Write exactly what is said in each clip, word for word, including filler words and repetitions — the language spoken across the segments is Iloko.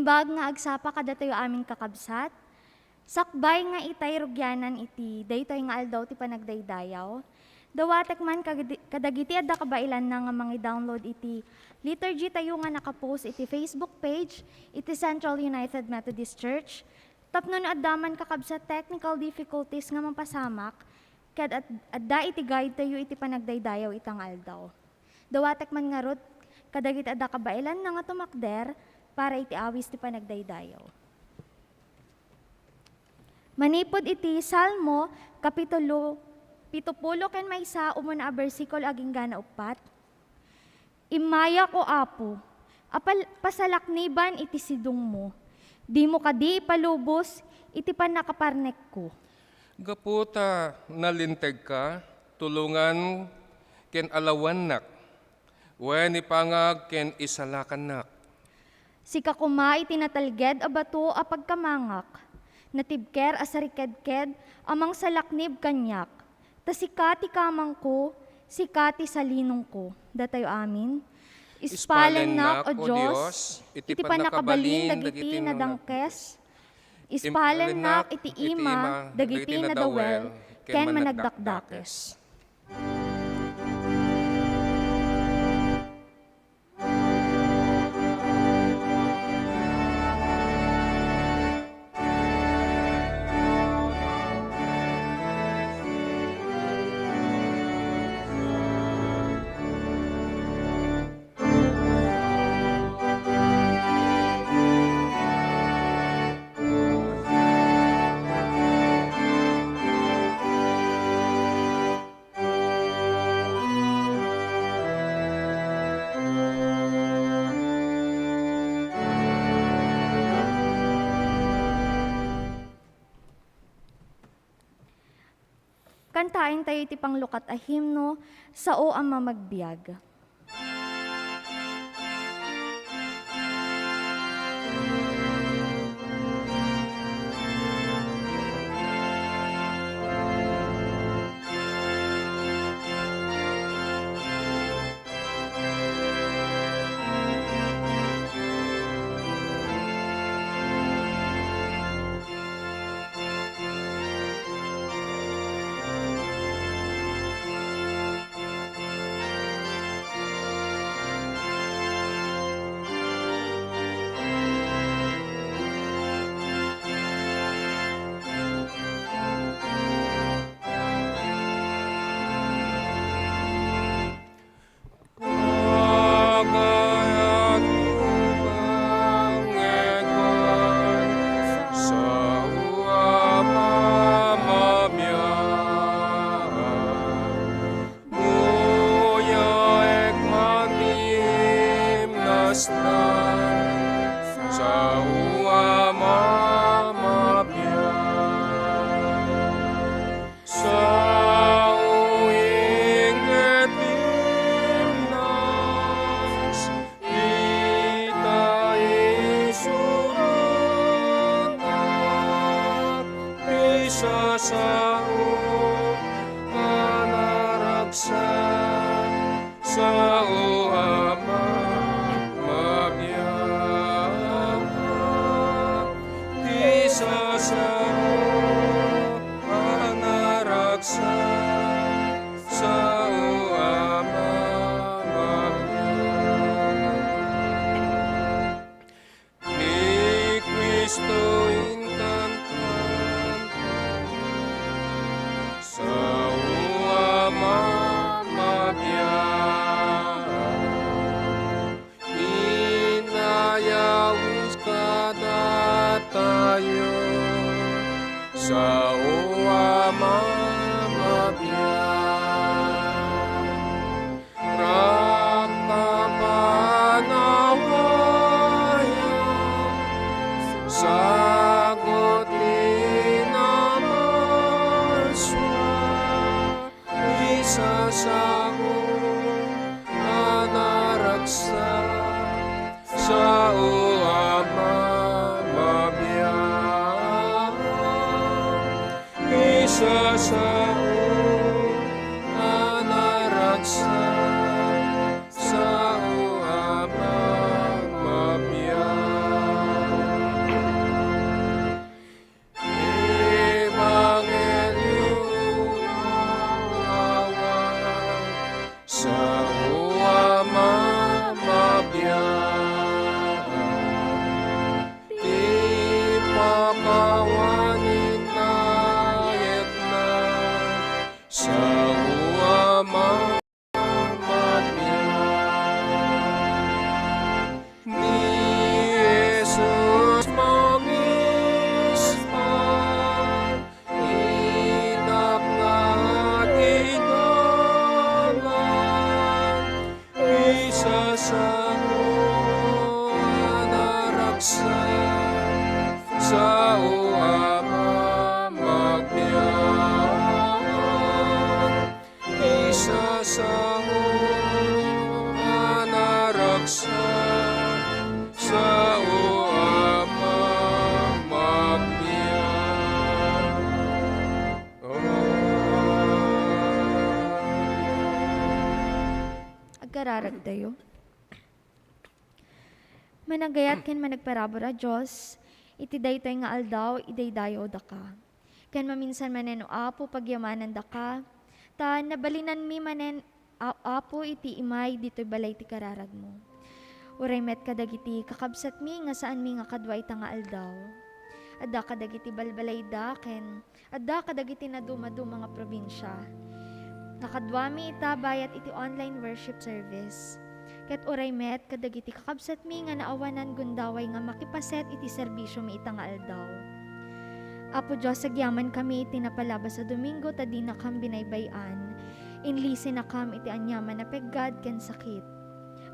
Imbag nga agsapa kadatayo amin, kakabsat, sakbay nga itay rugianan iti daytoy nga aldaw ti panagdaydayaw, dawatek man kagadi-, kadagiti adda kabaelanna nga mangi-download iti liturgy tayo nga nakapost iti Facebook page iti Central United Methodist Church, tapno no adda man, kakabsat, technical difficulties nga mapasamak, ket ad-, adda iti guide tayo iti panagdaydayaw ita nga aldaw. Dawatek man ngarud kadagiti adda kabaelanna nga tumakder para iti awis ti panagdaydayaw. Manipud iti Salmo, kapitulo pitupulo ken maysa, umuna a bersikulo agingga na uppat, "Immayak, O Apo, a pal-, pasalakniban iti sidongmo. Dimo kadi ipalubos iti pannakaparnekko." Gapu ta nalintegka, tulongan ken alawannak, wen ipangag ken isalakannak. Sika koma iti natalged a bato a pagkamangak, natibker a sarikedked a mangsalaknib kaniak. Ta sika ti kamangko, sika ti salinongko. Datayo amin. Ispalennak, O Dios, iti pannakabalin dagiti nadangkes. Ispalennak iti ima dagiti nadawel ken managdakdakes. Kantaentayo iti panglukat a himno, "Sao a Mamagbiag." Sao inggit imnas, ita isurotnak ti sasao a naragsak. Sao a ma-, mabiag ti sasao a naragsak. Sao a ma-, mabiag. Ni Cristo intan, sao a mamabiag, inayawis kadatayo, sao a mamabiag. Ragkapan a wayag, sagut ti namalsua, isasao a naragsak, sao a mamabiag. Isasao a naragsak, sao a mamabiag. Awan innayetna, sao a ma-, mabbiag. Ni Jesus mangispan, inak nga di dalan, isasango a naragsak, sao a mamagbiag. Isasango a naragsak, sao a mamagbiag. Agkararagtayo. Managayat ken managparabur a Dios, iti daytoy nga aldaw, idaydayawdaka. Ken maminsan manen, O Apo, pagyamanandaka, ta nabalinanmi manen, A-, Apo, iti imay ditoy balay ti kararagmo. Uray met kadagiti kakabsatmi nga saanmi nga kadua ita nga aldaw. Adda kadagiti balbalayda ken adda kadagiti nadumaduma nga probinsia. Nakaduami ita bayat iti online worship service. Ket uray met kadagiti kakabsatmi nga naawanan gundaway nga makipaset iti serbisiomi ita nga aldaw. Apo Dios, agyamankami iti napalabas a Domingo ta dinakam binaybay-an. Inlisinakam iti aniaman a peggad ken sakit.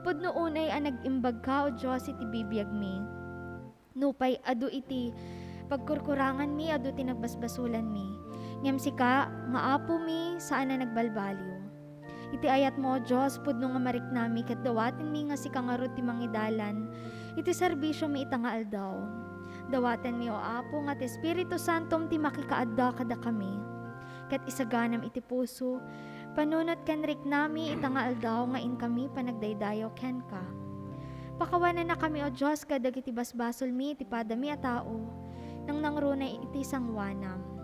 Pudno unay a nag-imbagka, O Dios, iti bibiagmi. Nupay adu iti pagkurkuranganmi, adu ti nagbasbasolanmi. Ngem sika, nga Apomi, saan a nagbalbaliw. Iti ayatmo, O Dios, pudno nga mariknami ket dawatenmi nga sika ngarud ti mangidalan iti serbisiomi ita nga aldaw. Dawatenmi, O Apo, nga ti Espiritu Santom ti makikaadda kadakami. Ket isaganam iti puso, panunot ken riknami ita nga aldaw nga inkami panagdaydayaw kenka. Pakawanannakami, O Dios, kadagiti basbasolmi iti padami a tao, nangnangruna iti sangoanam.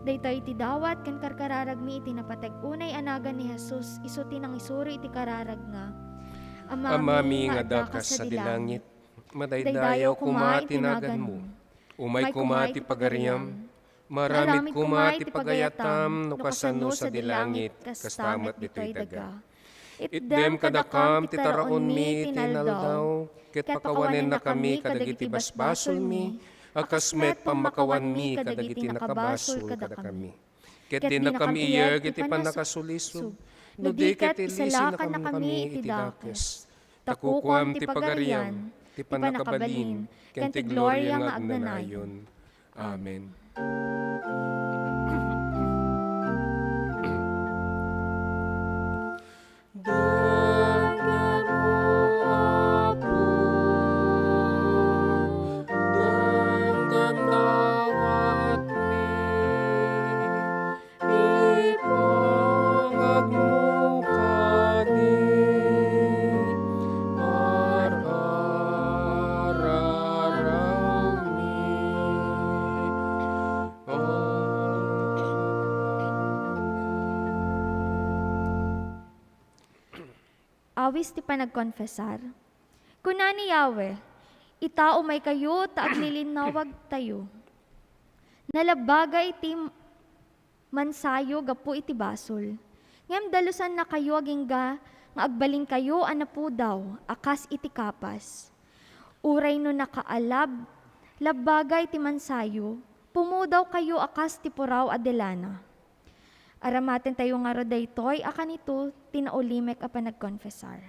Daytoy ti dawat ken karkararagmi iti napateg unay a nagan ni Jesus, isu ti nangisuro iti kararag nga, Amami nga adda kas sadi langit, madaydayaw koma ti naganmo. Umay koma ti pagariam. Maaramid koma ti pagayatam no kasano sadi langit, kasta met ditoy daga. Itdem kadakam ti taraonmi iti inaldaw, ket pakawanennakami kadagiti basbasolmi, a kas met pammakawanmi kadagiti nakabasol kadakami. Ket dinakam iyeg iti pannakasulisog, no di ket ilisinakamkami iti dakes. Ta kukuam ti pagarian, ti pannakabalin, ken ti gloria nga agnanayon. Amen. Denggenmo, Apo, denggen dawatmi, ipangagmo kadi ar-arami. Amen. Awis ti panagkonfesar. Kuna ni Yahweh, "Ita, umaykayo ta aglilinnawagtayo. Nalabbaga iti mansayo gapu iti basol. Ngem dalusannakayo agingga nga agbalinkayo a napudaw a kas iti kapas. Uray no nakaalab, labbaga iti mansayo, pumudawkayo a kas ti puraw a de lana." Aramatentayo ngarud daytoy a kanito ti naulimek a panagkonfesar.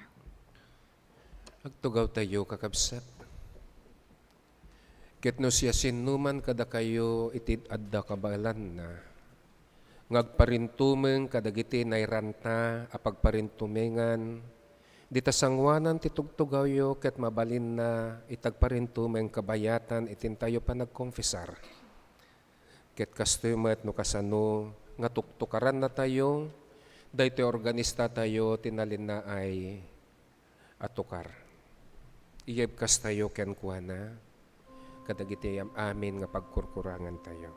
Agtugawtayo, kakabsat. Ket no siasinoman kadakayo iti adda kabaelanna, nga agparintumeng kadagiti nairanta a pagparintumengan, dita sangoanan ti tugtugawyo ket mabalinna iti agparintumeng kabayatan iti intayo panagkonfesar. Ket kastoy met no kasano nga tuktokarannatayo, daytoy organistatayo ti nalinnaay a tukar. Iyebkastayo kenkuana kadagiti am-amin nga pagkurkurangantayo.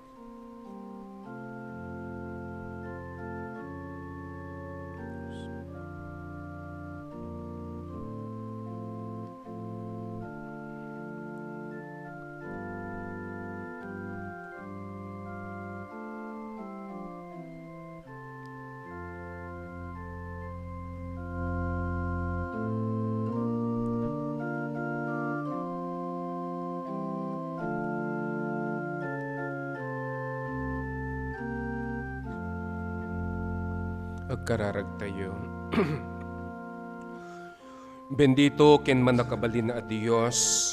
Agkararagtayo. Bendito ken mannakabalin a Dios,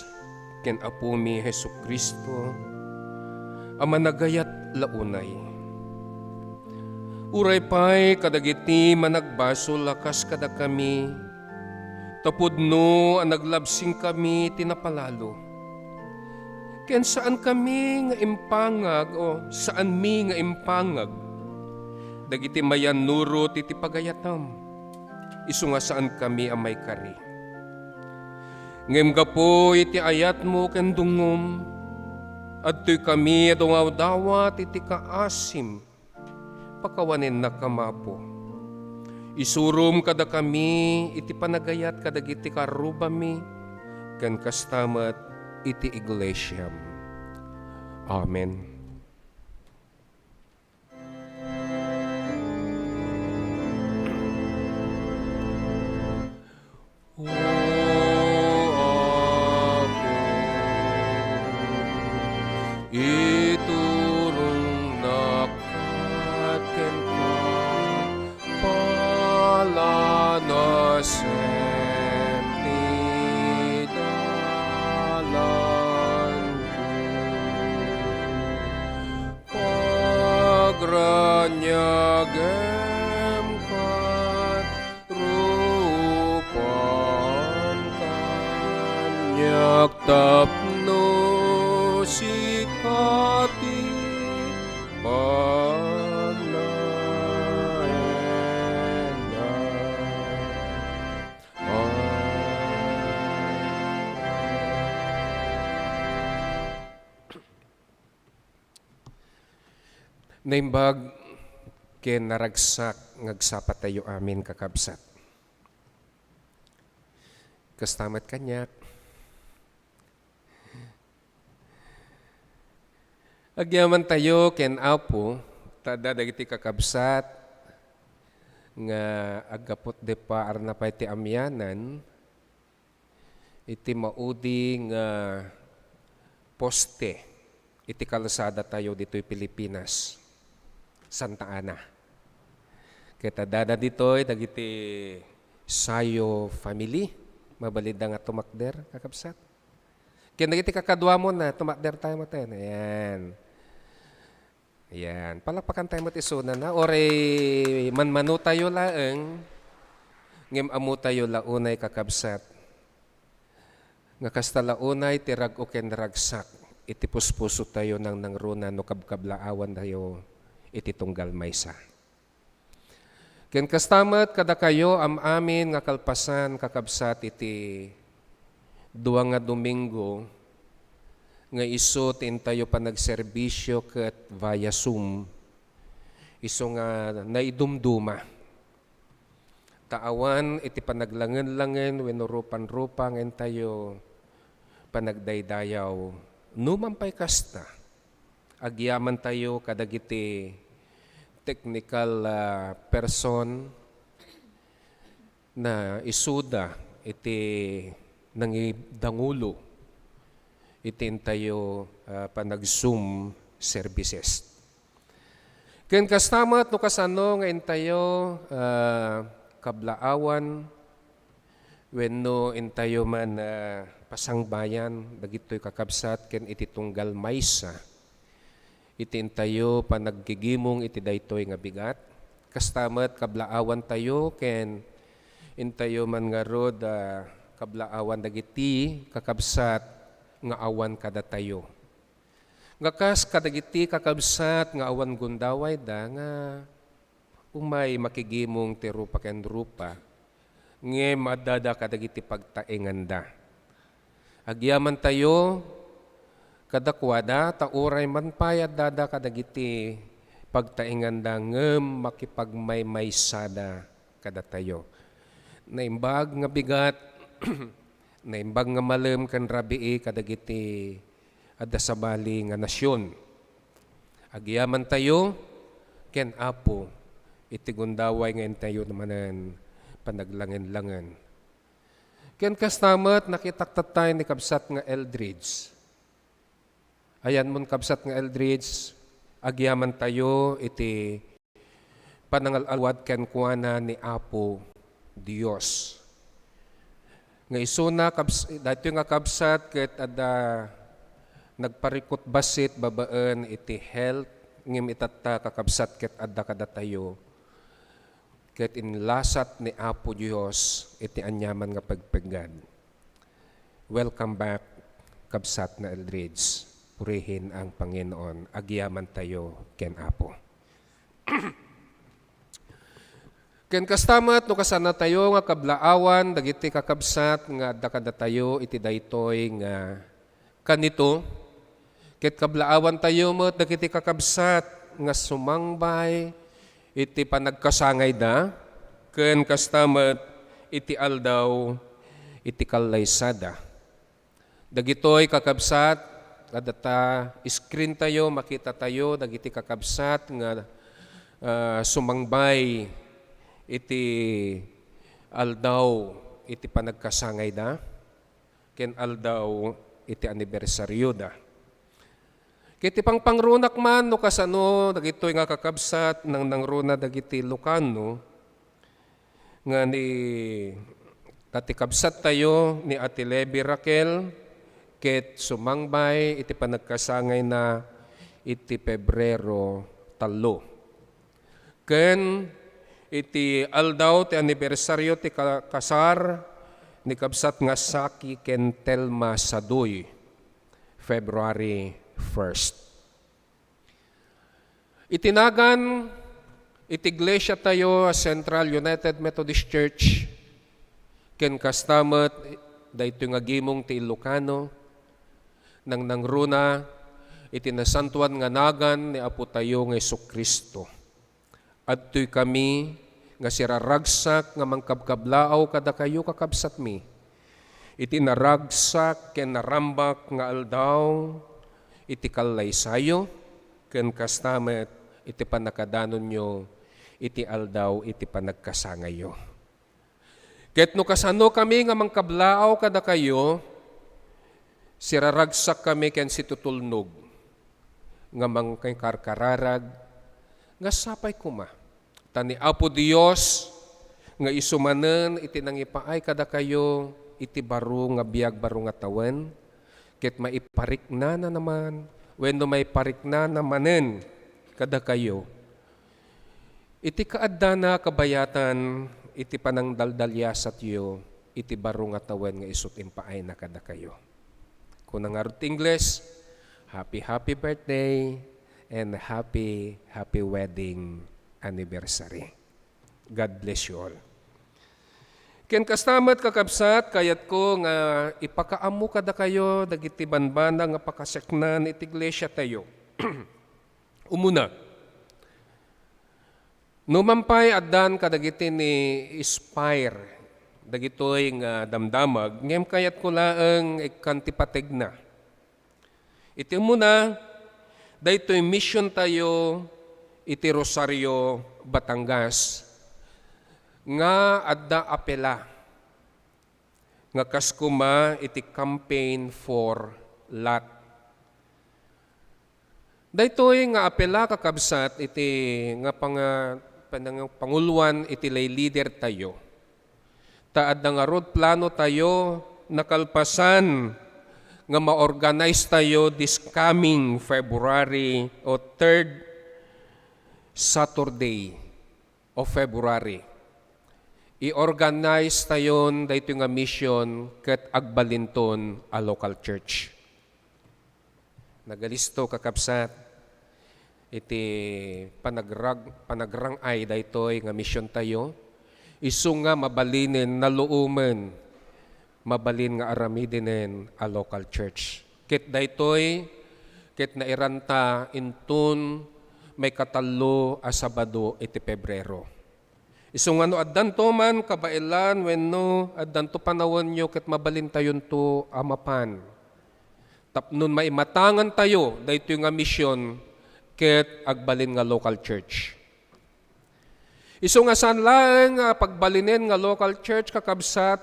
ken Apomi Jesu-Cristo, a managayat la unay. Uray pay kadagiti managbasol a kas kadakami, ta pudno a naglabsingkami ti napalalo. Ken saankami nga impangag, o saanmi nga impangag dagiti mayannurot iti pagayatam, isu nga saankami a maikari. Ngem gapu iti ayatmo ken dungngom, adtoykami a dungawdawat iti kaasim, pakawanennakam, Apo. Isurom kadakami iti panagayat kadagiti karrubami, ken kasta met iti iglesiam. Amen. O Apo, iturongnak kenka, palanasem ti dalanko. Pagraniagem ket rupam kaniak tapno sika ti pagnaennak. Amen. Naimbag ken naragsak nga agsapatayo amin, kakabsat. Kasta met kaniak. Agyamantayo ken Apo, ta adda dagiti kakabsat nga aggapu ti paarna pay ti amianan, iti maudi nga poste iti kalsadatayo ditoy Pilipinas, Santa Ana. Ket addada ditoy dagiti Sayo family. Mabalinda nga tumakder, kakabsat. Ken dagiti kakaduamon na, tumakder tayo maten. Ayan. Ayan. Palakpakan tayo met isuna na. Uray manmano tayo laeng, ngem ammo tayo la unay, kakabsat, nga kasta la unay ti rag-o ken ragsak iti puspuso tayo nangnangruna no kabkablaawan tayo iti tunggal maysa. Ken kasta met kadakayo am-amin nga kalpasan, kakabsat, iti dua nga Domingo nga isu ti intayo panagserbisio ket via Zoom, isu nga naidumduma. Ta awan iti panaglangen-langen wenno rupan-rupa nga intayo panagdaydayaw. Numan pay kasta, agyamantayo kadagiti technical, ah, person na isuda iti nangidangulo iti intayo, ah, panag-Zoom services. Ken kasta met no kasano nga intayo, ah, kablaawan wenno intayo man, ah, pasangbayan dagitoy kakabsat ken iti tunggal maysa iti intayo panaggigimong iti daytoy nga bigat. Kasta met kablaawantayo ken intayo man ngarud, ah, kablaawan dagiti kakabsat nga awan kadatayo. Nga kas kadagiti kakabsat nga awan gundawayda nga umay makigimong ti rupa ken rupa, ngem addada kadagiti pagtaenganda. Agyamantayo kadakuada, ta uray man pay addada kadagiti pagtaenganda, ngem makipagmaymaysada kadatayo. Naimbag nga bigat, naimbag nga malem ken rabii kadagiti adda sabali nga nasion. Agyamantayo ken Apo iti gundaway nga intayo manen panaglangen-langen. Ken kasta met, nakitak tattay ni kabsat nga Eldridge. Ayanmon, kabsat nga Eldridge, agyamantayo iti panangal-alwad kenkuana ni Apo Dios. Nga isuna, kabs-, daytoy nga kabsat ket adda nagparikut bassit babaen iti health, ngem itatta, kakabsat, ket adda kadatayo ket inlasat ni Apo Dios iti aniaman nga pegpeggad. Welcome back, kabsat nga Eldridge. Purihin ang Panginoon. Agyamantayo ken Apo. Ken kasta met, no kasanatayo nga kablaawan dagiti kakabsat nga adda kadatayo iti daytoy nga kanito, ket kablaawantayo met dagiti kakabsat nga sumangbay iti panagkasangayda, ken kasta met iti aldaw iti kallaysada. Dagitoy, kakabsat, adda ta screen tayo, makita tayo dagiti kakabsat nga, ah, sumangbay iti aldaw iti panagkasangayda ken aldaw iti anibersarioda. Ket ti pangpangrunak man no kasano dagitoy nga kakabsat, nangnangruna dagiti Ilocano nga ni, ta ti kabsat tayo ni Ate Levi Raquel ket sumangbay iti panagkasangayna iti Pebrero tallo. Ken iti aldaw ti anibersario ti ka-, kasar ni kabsat nga Saki ken Telma Sadoy, February first. Iti nagan iti iglesia tayo a Central United Methodist Church, ken kasta met daytoy nga gimong ti Ilocano, nangnangruna iti nasantoan nga nagan ni Apo tayo nga Jesu-Cristo. Adtoy kami nga siraragsak nga mangkabkablaaw kadakayo, kakabsatmi, iti naragsak ken narambak nga aldaw iti kallaysayo, ken kasta met iti pannakadanonyo iti aldaw iti panagkasangayyo. Ket no kasano kami nga mangkablaaw kadakayo, siraragsak kami ken situtulnog nga mangkarkararag nga sapay koma. Ta ni Apo Dios nga isu manen iti nangipaay kadakayo iti baro nga biag, baro nga tawen, ket maipariknana man wenno maipariknana manen kadakayo iti kaaddana kabayatan iti panangdaldaliasatyo iti baro nga tawen nga isu ti impaayna kadakayo. Kuna ngarud ti Ingles, "Happy, happy birthday and happy, happy wedding anniversary." God bless you all. Ken kasta met, kakabsat, kayatko nga ipakaammo kadakayo dagiti banbanag nga pakasaknaan iti iglesia tayo. Umuna, numan pay addan kadagiti ni-inspire dagitoy nga damdamag, ngem kayatko laeng ikkan ti pategna. Iti umuna, daytoy mission tayo iti Rosario, Batangas, nga adda apela nga kas koma iti Campaign for Lot. Daytoy nga apela, kakabsat, iti nga panga-, panang-, panguluan iti lay leader tayo. Ta adda ngarud plano tayo, nakalpasan nga ma-organize tayo this coming February o third Saturday of February. I-organize tayon daytoy nga mission ket agbalinton a local church. Nagalisto, kakabsat, iti panagrag-, panagrang-ay daytoy nga mission tayo, isu nga mabalinen, naluomen, mabalin nga aramidenen a local church. Ket daytoy ket nairanta inton maikatallo a Sabado iti Pebrero. Isu nga no addanto man kabaelan wenno addanto panawenyo ket mabalintayonto a mapan. Tapno maimatangantayo daytoy nga mission ket agbalin nga local church. Isu nga saan laeng nga pagbalinen nga local church, kakabsat,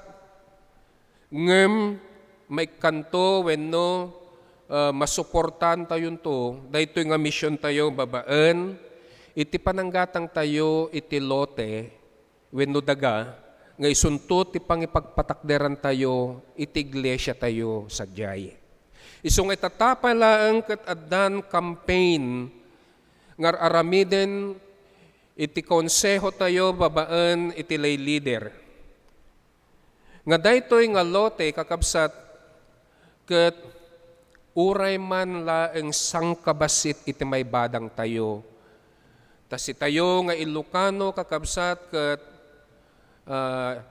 ngem maikkanto wenno, ah, masuportantayonto daytoy nga mission tayo babaen Iti pananggatangtayo iti lote wenno daga nga isunto ti pangipagpatakderantayo iti iglesiatayo sadiay. Isu nga itata pay laeng ket addan campaign nga ar-aramiden iti konsehotayo babaen iti lay leader. Nga daytoy nga lote, kakabsat, ket uray man laeng sangkabassit iti maibadangtayo. Ta sitayo nga Ilocano, kakabsat, ket, ah,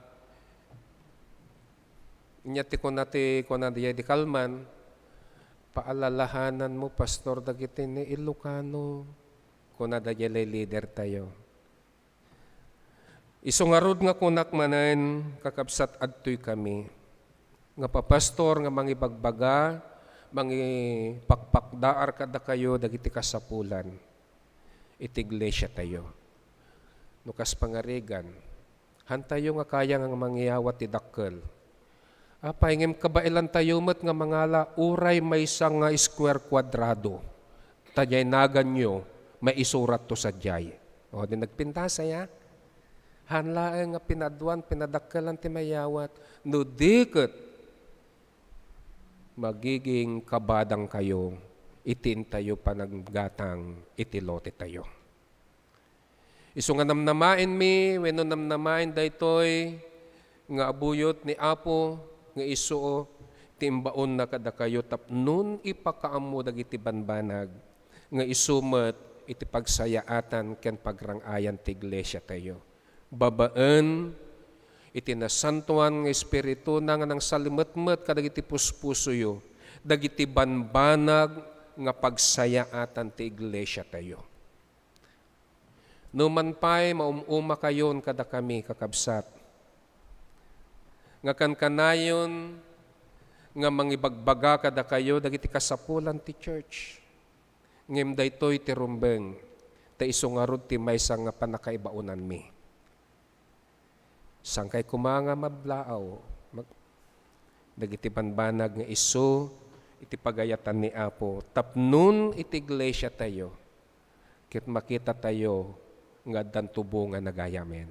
inya ti kuna ti, kuna diay di kalman, "Paalalahananmo, Pastor, dagiti ni Ilocano," kuna daydiay leadertayo. Isu ngarud nga kunak manen, kakabsat, adtoy kami nga papastor nga mangibagbaga, mangipakpakdaar kadakayo dagiti kasapulan iti iglesiatayo. No kas pangarigan, hantayo nga kaya nga mangyawat ti dakkel. Apay ngem kabaelantayo met nga mangala uray maysa nga square kuadrado, ta diay naganyo maisuratto sadiay. O, di nagpintas aya? Han laeng nga pinaduan, pinadakkelan ti mayawat. No di ket, magiging kabadangkayo iti intayo pananggatang iti lotetayo. Isu nga namnamaenmi wenno namnamaen daytoy nga abuyot ni Apo nga isu ti imbaonna kadakayo tapno ipakaammo dagiti banbanag nga isu met iti pagsayaatan ken pagrang-ayan ti iglesiatayo. Babaen iti nasantoan nga Espirituna nga nangsalimetmet kadagiti puspusoyo, dagiti banbanag nga pagsayaatan ti iglesiatayo. No man pay maum-umakayon kadakami, kakabsat, nga kankanayon nga mangibagbaga kadakayo dagiti kasapulan ti church, ngem daytoy ti rumbeng, ta isu ngarud ti maysa nga pannakaibaonanmi. Saankay koma nga mablaaw, mag-, dagiti banbanag nga isu iti pagayatan ni Apo tapnon iti iglesiatayo, ket makitatayo nga addanto bunga nga agayamen.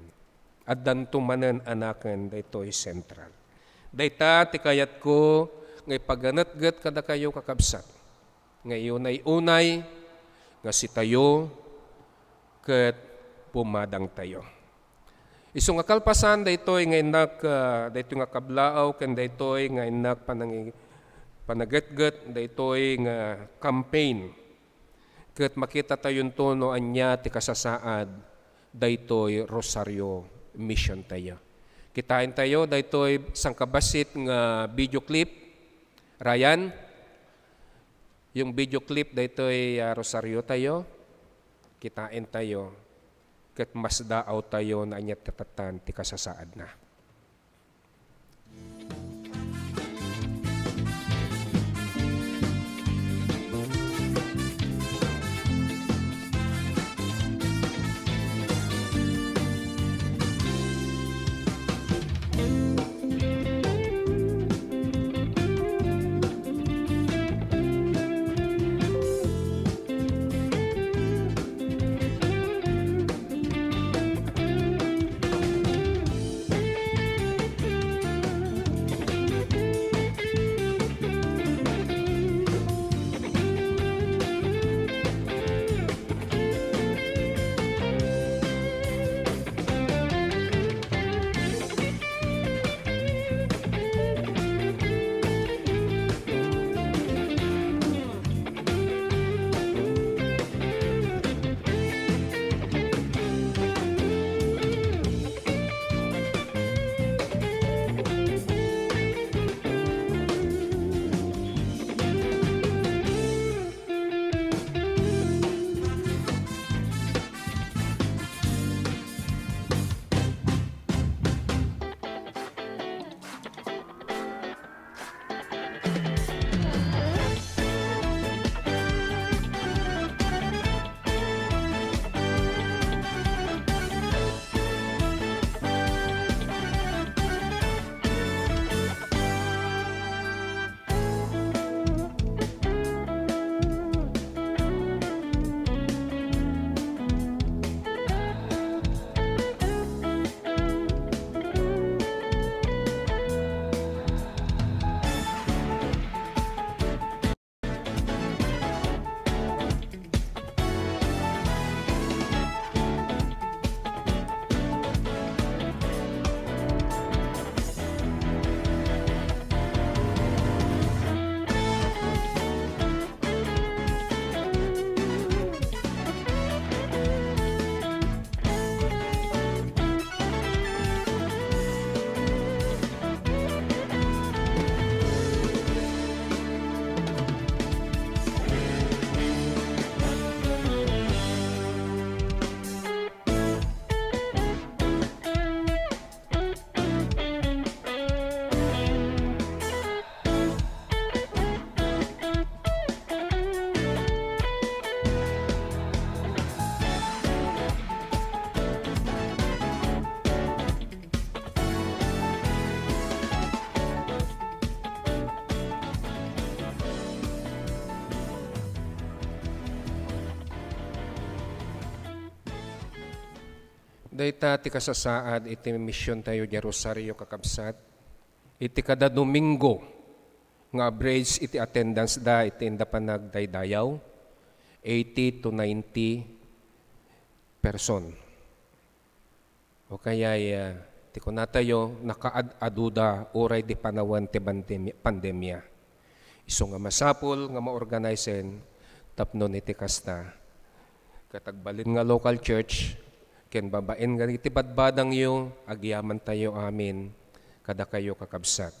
Addanto manen anaken daytoy sentral. Dayta ti kayatko nga ipaganetget kadakayo, kakabsat, nga iunay-unay nga sitayo ket bumadangtayo. Isu nga kalpasan daytoy nga innak, ah, daytoy nga kablaaw ken daytoy nga innak panangi-, panagetget daytoy nga campaign. Ket makitatayonto no ania ti kasasaad daytoy Rosario Mission tayo. Kitaentayo daytoy sangkabassit nga video clip. Ryan, yung video clip daytoy, ah, Rosario tayo, kitaentayo, ket masdaawtayo no ania ti tattan ti kasasaadna. Dayta ti kasasaad iti misiontayo diay Rosario, kakabsat. Iti kada Domingo nga average iti attendance da iti inda panagdaydayaw, eighty to ninety person. O kayay, ah, ti kunatayo, nakaad-aduda uray di panawen ti pandemi-, pandemia. Isu nga masapul nga maorganisen tapno iti kasta, ket agbalin nga local church ken babaen nga iti badbadangyo, agyamantayo amin kadakayo, kakabsat.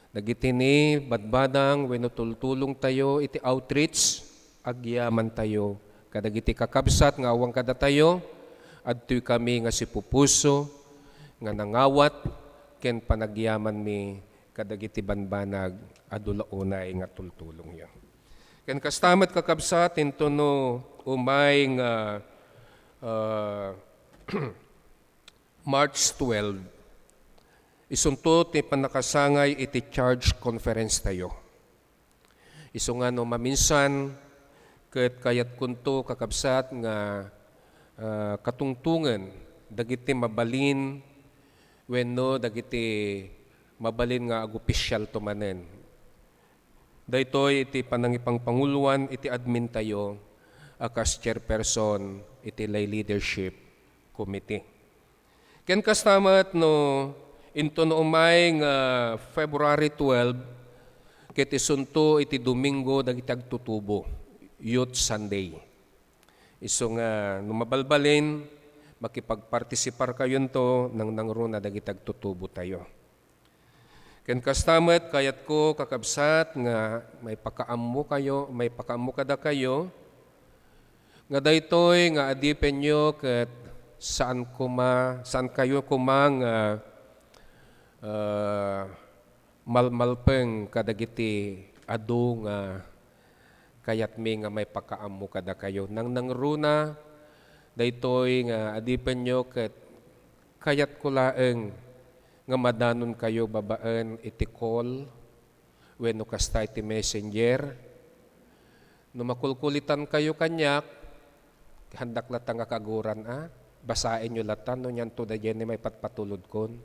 Dagiti ni badbadang wenno tultulongtayo iti outreach, agyamantayo kadagiti kakabsat nga awan kadatayo, adtoy kami nga sipupuso nga nangawat ken panagyamanmi kadagiti banbanag a dula unay nga tultulongyo. Ken kasta met, kakabsat, intono umay nga, ah, March twelve, isunto ti pannakasangay iti charge conference tayo. Isu nga no maminsan, ket kayatkonto, kakabsat, nga, ah, katungtongen dagiti mabalin wenno dagiti mabalin nga agopisialto manen. Daytoy iti panangipangpanguloan iti admin tayo a kas chairperson iti lay leadership committee. Ken kasta met no intono umay nga February twelve, ket isunto iti Domingo dagiti agtutubo, Youth Sunday. Isu nga no mabalbalin, makipagpartisiparkayonto nangnangruna dagiti agtutubo tayo. Ken kasta met, kayatko, kakabsat, nga maipakaammokayo, maipakaammo kadakayo, nga daytoy nga adipenyo ket saan koma, saan kayo koma nga, ah, malmalpeng kadagiti adu nga kayatmi nga maipakaammo kadakayo. Nangnangruna daytoy nga adipenyo ket kayatko laeng nga madanonkayo babaen iti call wenno kasta iti messenger. No makulkulitankayo kaniak, handak latta nga kaguran a basaenyo latta no nianto daydiay ni maipatpatulodkon.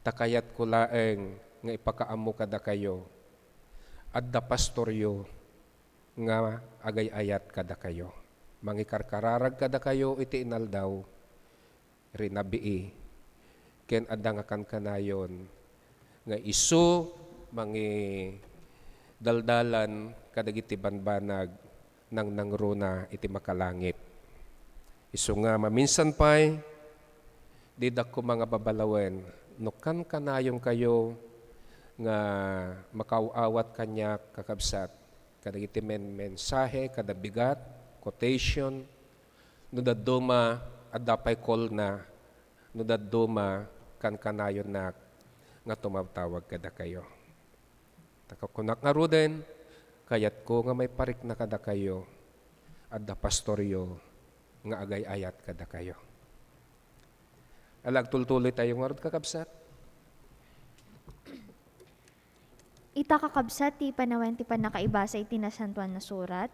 Ta kayatko laeng nga ipakaammo kadakayo, adda pastoryo nga agay-ayat kadakayo. Mangikarkararag kadakayo iti inaldaw, rinabii, ken adda nga kankanayon nga isu mangidaldalan kadagiti banbanag nangnangruna iti makalangit. Isu nga maminsan pay, didak koma nga babalawen no kankanayonkayo nga makaaw-awat kaniak, kakabsat, kadagiti men-, mensahe, kada bigat, quotation, no dadduma, adda pay call na, no dadduma, kankanayonnak nga tumawtawag kadakayo. Ta kunak ngaruden, kayatko nga maiparikna kadakayo, adda pastoryo nga agay-ayat kadakayo. Ala, agtultuloy tayo ngarud, kakabsat. Ita, kakabsat, ti panawen ti pannakaibasa iti Nasantoan a Surat.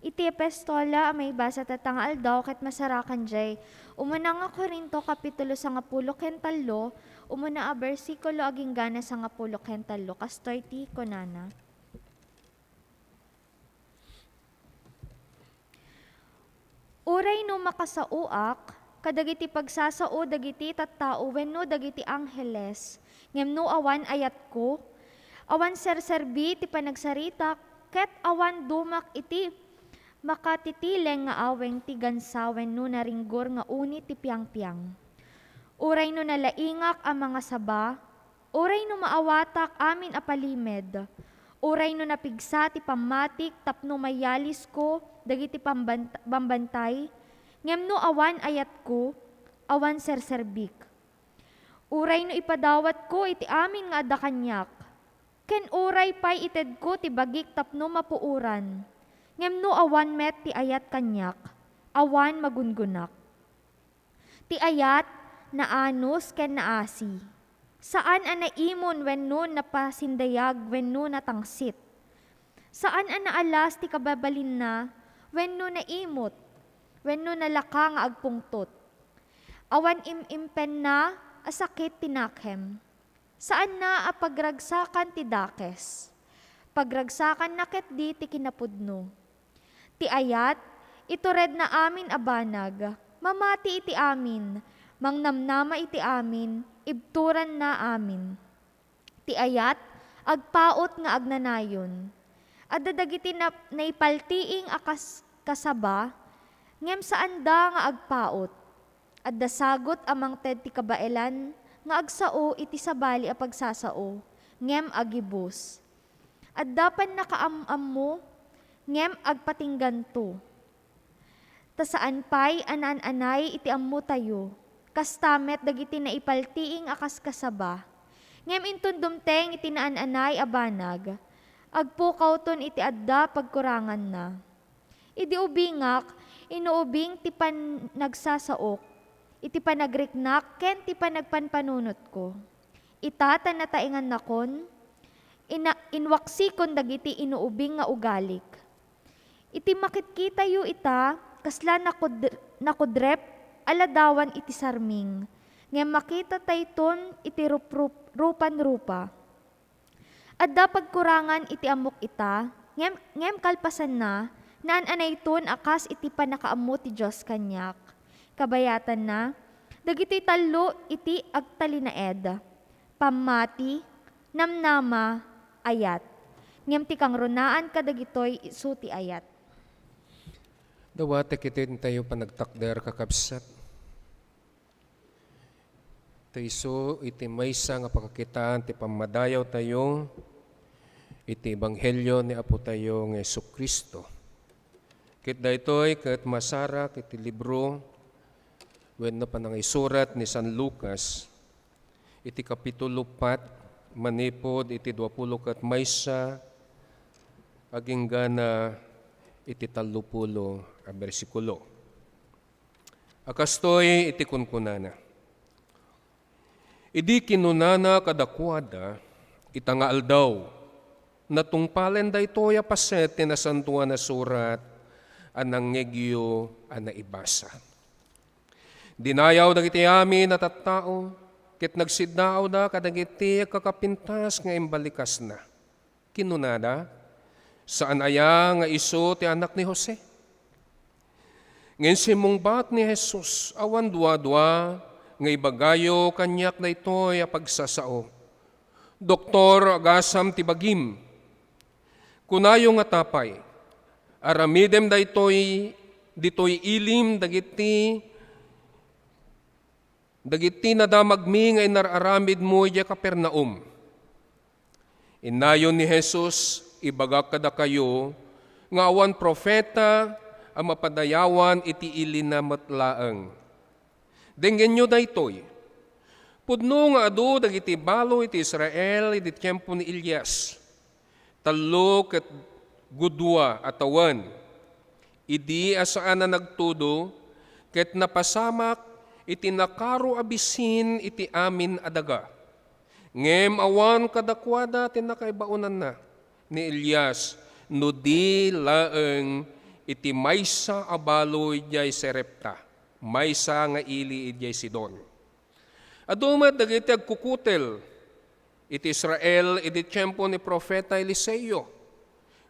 Iti epistola a maibasa tatta nga aldaw ket masarakan diay umuna nga Corinto, kapitulo sangapulo ken tallo, umuna a bersikulo agingga na sangapulo ken tallo. Kastoy ti kunana. Uray no makasaoak kadagiti pagsasao dagiti tattao wenno dagiti angheles, ngem no awan ayatko, awan serserbi ti panagsaritak, ket awan dumak iti makatitileng nga aweng ti gansa wenno naringgor nga uni ti piangpiang. Uray no nalaingak a mangasaba, uray no maawatak amin a palimed, uray no napigsa ti pammatik tapno mayalisko dagiti pambant-, bambantay, ngem no awan ayatko, awan serserbik. Uray no ipadawatko iti amin nga adda kaniak, ken uray pay itedko ti bagik tapno mapuoran, ngem no awan met ti ayat kaniak, awan magungonak. Ti ayat, naanus ken naasi. Saan a naimon wenno napasindayag wenno natangsit. Saan a naalas ti kababalinna wenno naimot wenno nalaka nga agpungtot. Awan im-impenna a sakit ti nakem. Saanna a pagragsakan ti dakes. Pagragsakanna ketdi ti kinapudno. Ti ayat, ituredna amin a banag, mamati iti amin, mangnamnama iti amin, ibturanna amin. Ti ayat, agpaut nga agnanayon. Adda dagiti nap-, naipaltiing a kas-, kasaba, ngem saanda nga agpaut. Adda sagut a mangted ti kabaelan nga agsao iti sabali a pagsasao, ngem agibus. Adda pannakaam-ammo, ngem agpatingganto. Ta saan pay a naan-anay iti ammotayo, kasta met dagiti naipaltiing a kaskasaba. Ngem inton dumteng iti naan-anay a banag, agpukawton iti adda pagkuranganna. Idi ubingak, inuubing ti panagsasaok, iti panagriknak ken ti panagpanpanunotko. Ita ta nataengannakon, ina-, inwaksikon dagiti inuubing nga ugalik. Iti makitkitayo ita, kasla nakud-, nakudrep a ladawan iti sarming, ngem makitatayton iti ruprup-, rupan rupa. Adda pagkurangan iti ammok ita, ngem, ngem kalpasanna, naan-anayton a kas iti pannakaammo ti Dios kaniak. Kabayatanna, dagitoy tallo iti agtalinaed: pammati, namnama, ayat. Ngem ti kangrunaan kadagitoy isu ti ayat. Dawatek iti intayo panagtakder, kakabsat. Ta isu iti maysa nga pakakitaan ti pammadayawtayo iti ebanghelio ni Apotayo nga Jesu-Cristo. Ket daytoy ket masarak iti libro wenno panangaisurat ni San Lucas, iti kapitulo pat, manipud iti duapulo ket maysa, aginggana iti tallopulo a bersikulo. A kastoy iti kunkunana. Idi kinunana kadakuada, ita nga aldaw, natungpalen daytoy a paset ti Nasantoan a Surat a nangngegyo a naibasa. Dinayaw dagiti amin a tattao, ket nagsiddaawda kadagiti agkakapintas nga imbalikasna. Kinunada, "Saan aya nga isu ti anak ni Jose?" Ngem simmungbat ni Jesus, "Awan duadua nga ibagayo kaniak daytoy a pagsasao. Doktor, agasam ti bagim. Kunayo ngata pay, aramidem daytoy ditoy ilim dagiti dagiti nadamagmi nga inar-aramidmo idiay Capernaum." Innayon ni Jesus, "Ibagak kadakayo nga awan profeta a mapadayawan iti ilina met laeng. Denggenyo daytoy. Pudno nga adu dagiti balo iti Israel idi tiempo ni Elias. Tallo ket gudua a tawen, idi a saan a nagtudo, ket napasamak iti nakaro a bisin iti amin a daga. Ngem awan kadakuada ti nakaibaonanna ni Elias, no di laeng iti maysa a balo idiay Sarepta, maysa nga ili idiay Sidon." Adu met dagiti agkukutel iti Israel idi tiempo ni profeta Eliseo,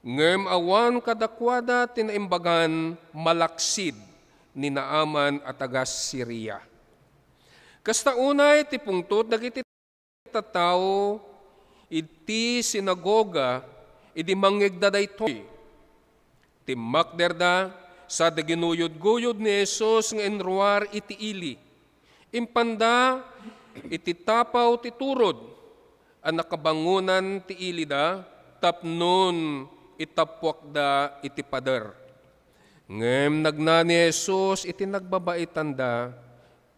ngem awan kadakuada ti naimbagan malaksid ni Naaman a taga-Siria. Kasta unay ti pungtot dagiti tattao iti sinagoga idi mangngegda daytoy. Timmakderda, sada ginuyodguyod ni Jesus nga inruar iti ili. Impanda iti tapaw ti turod a nakabangonan ti ilida tapnon itappuakda iti pader. Ngem nagna ni Jesus iti nagbabaetanda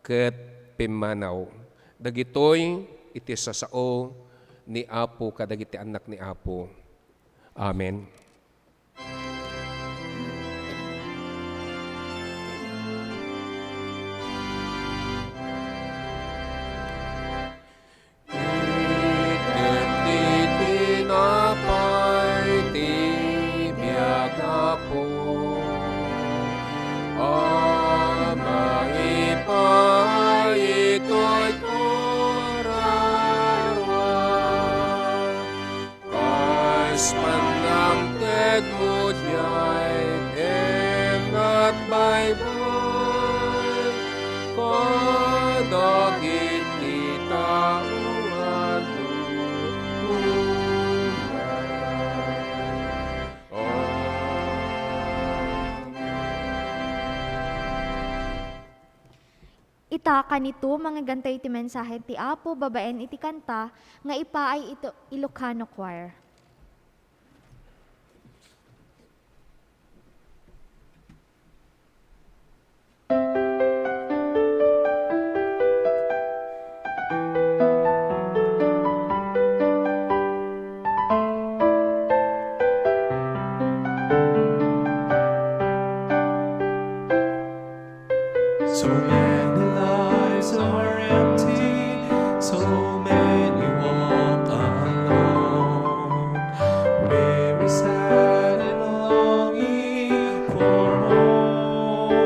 ket pimmanaw. Dagitoy iti sasao ni Apo kadagiti annak ni Apo. Amen. Itnem ti tinapay ti biag, Apo, a maipa- Ta kanito, mangeganta iti mensahe ti Apo babaen iti kanta nga ipaay iti Ilocano Choir. So many lives are empty, so many walk alone, weary, sad, and longing for home.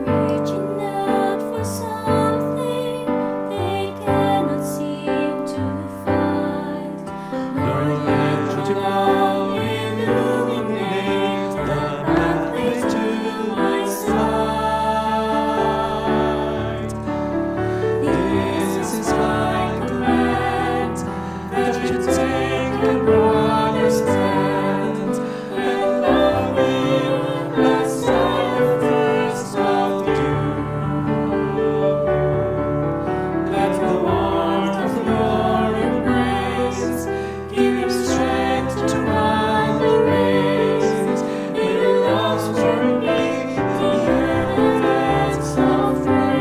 Reaching out for something they cannot seem to find. Lord, let your love illuminate the pathway to my sight. This is my command, that you take your brother's hand and love him as I first loved you. Let the warmth of your embrace give strength to run the race. May your love's work be the evidence of grace.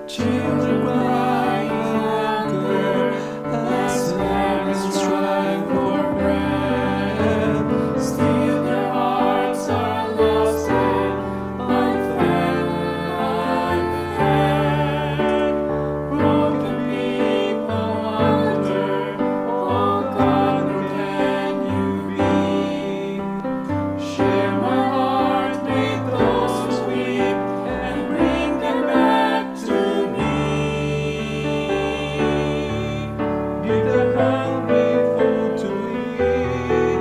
Children cry in hunger as parents strive for bread. Still their hearts are lost and unfed. Broken people wonder, "Oh God, where can you be?" Share my heart with those who weep and bring them back to me. Give the hungry food to eat.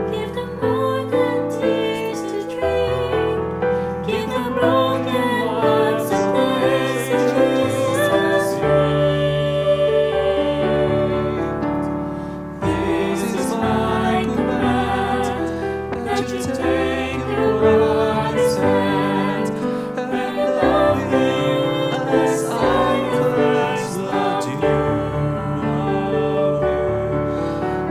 Give them more than tears to drink. Give the broken hearts a place to be. This is my command, that you take your brother's hand and love him as I first loved you.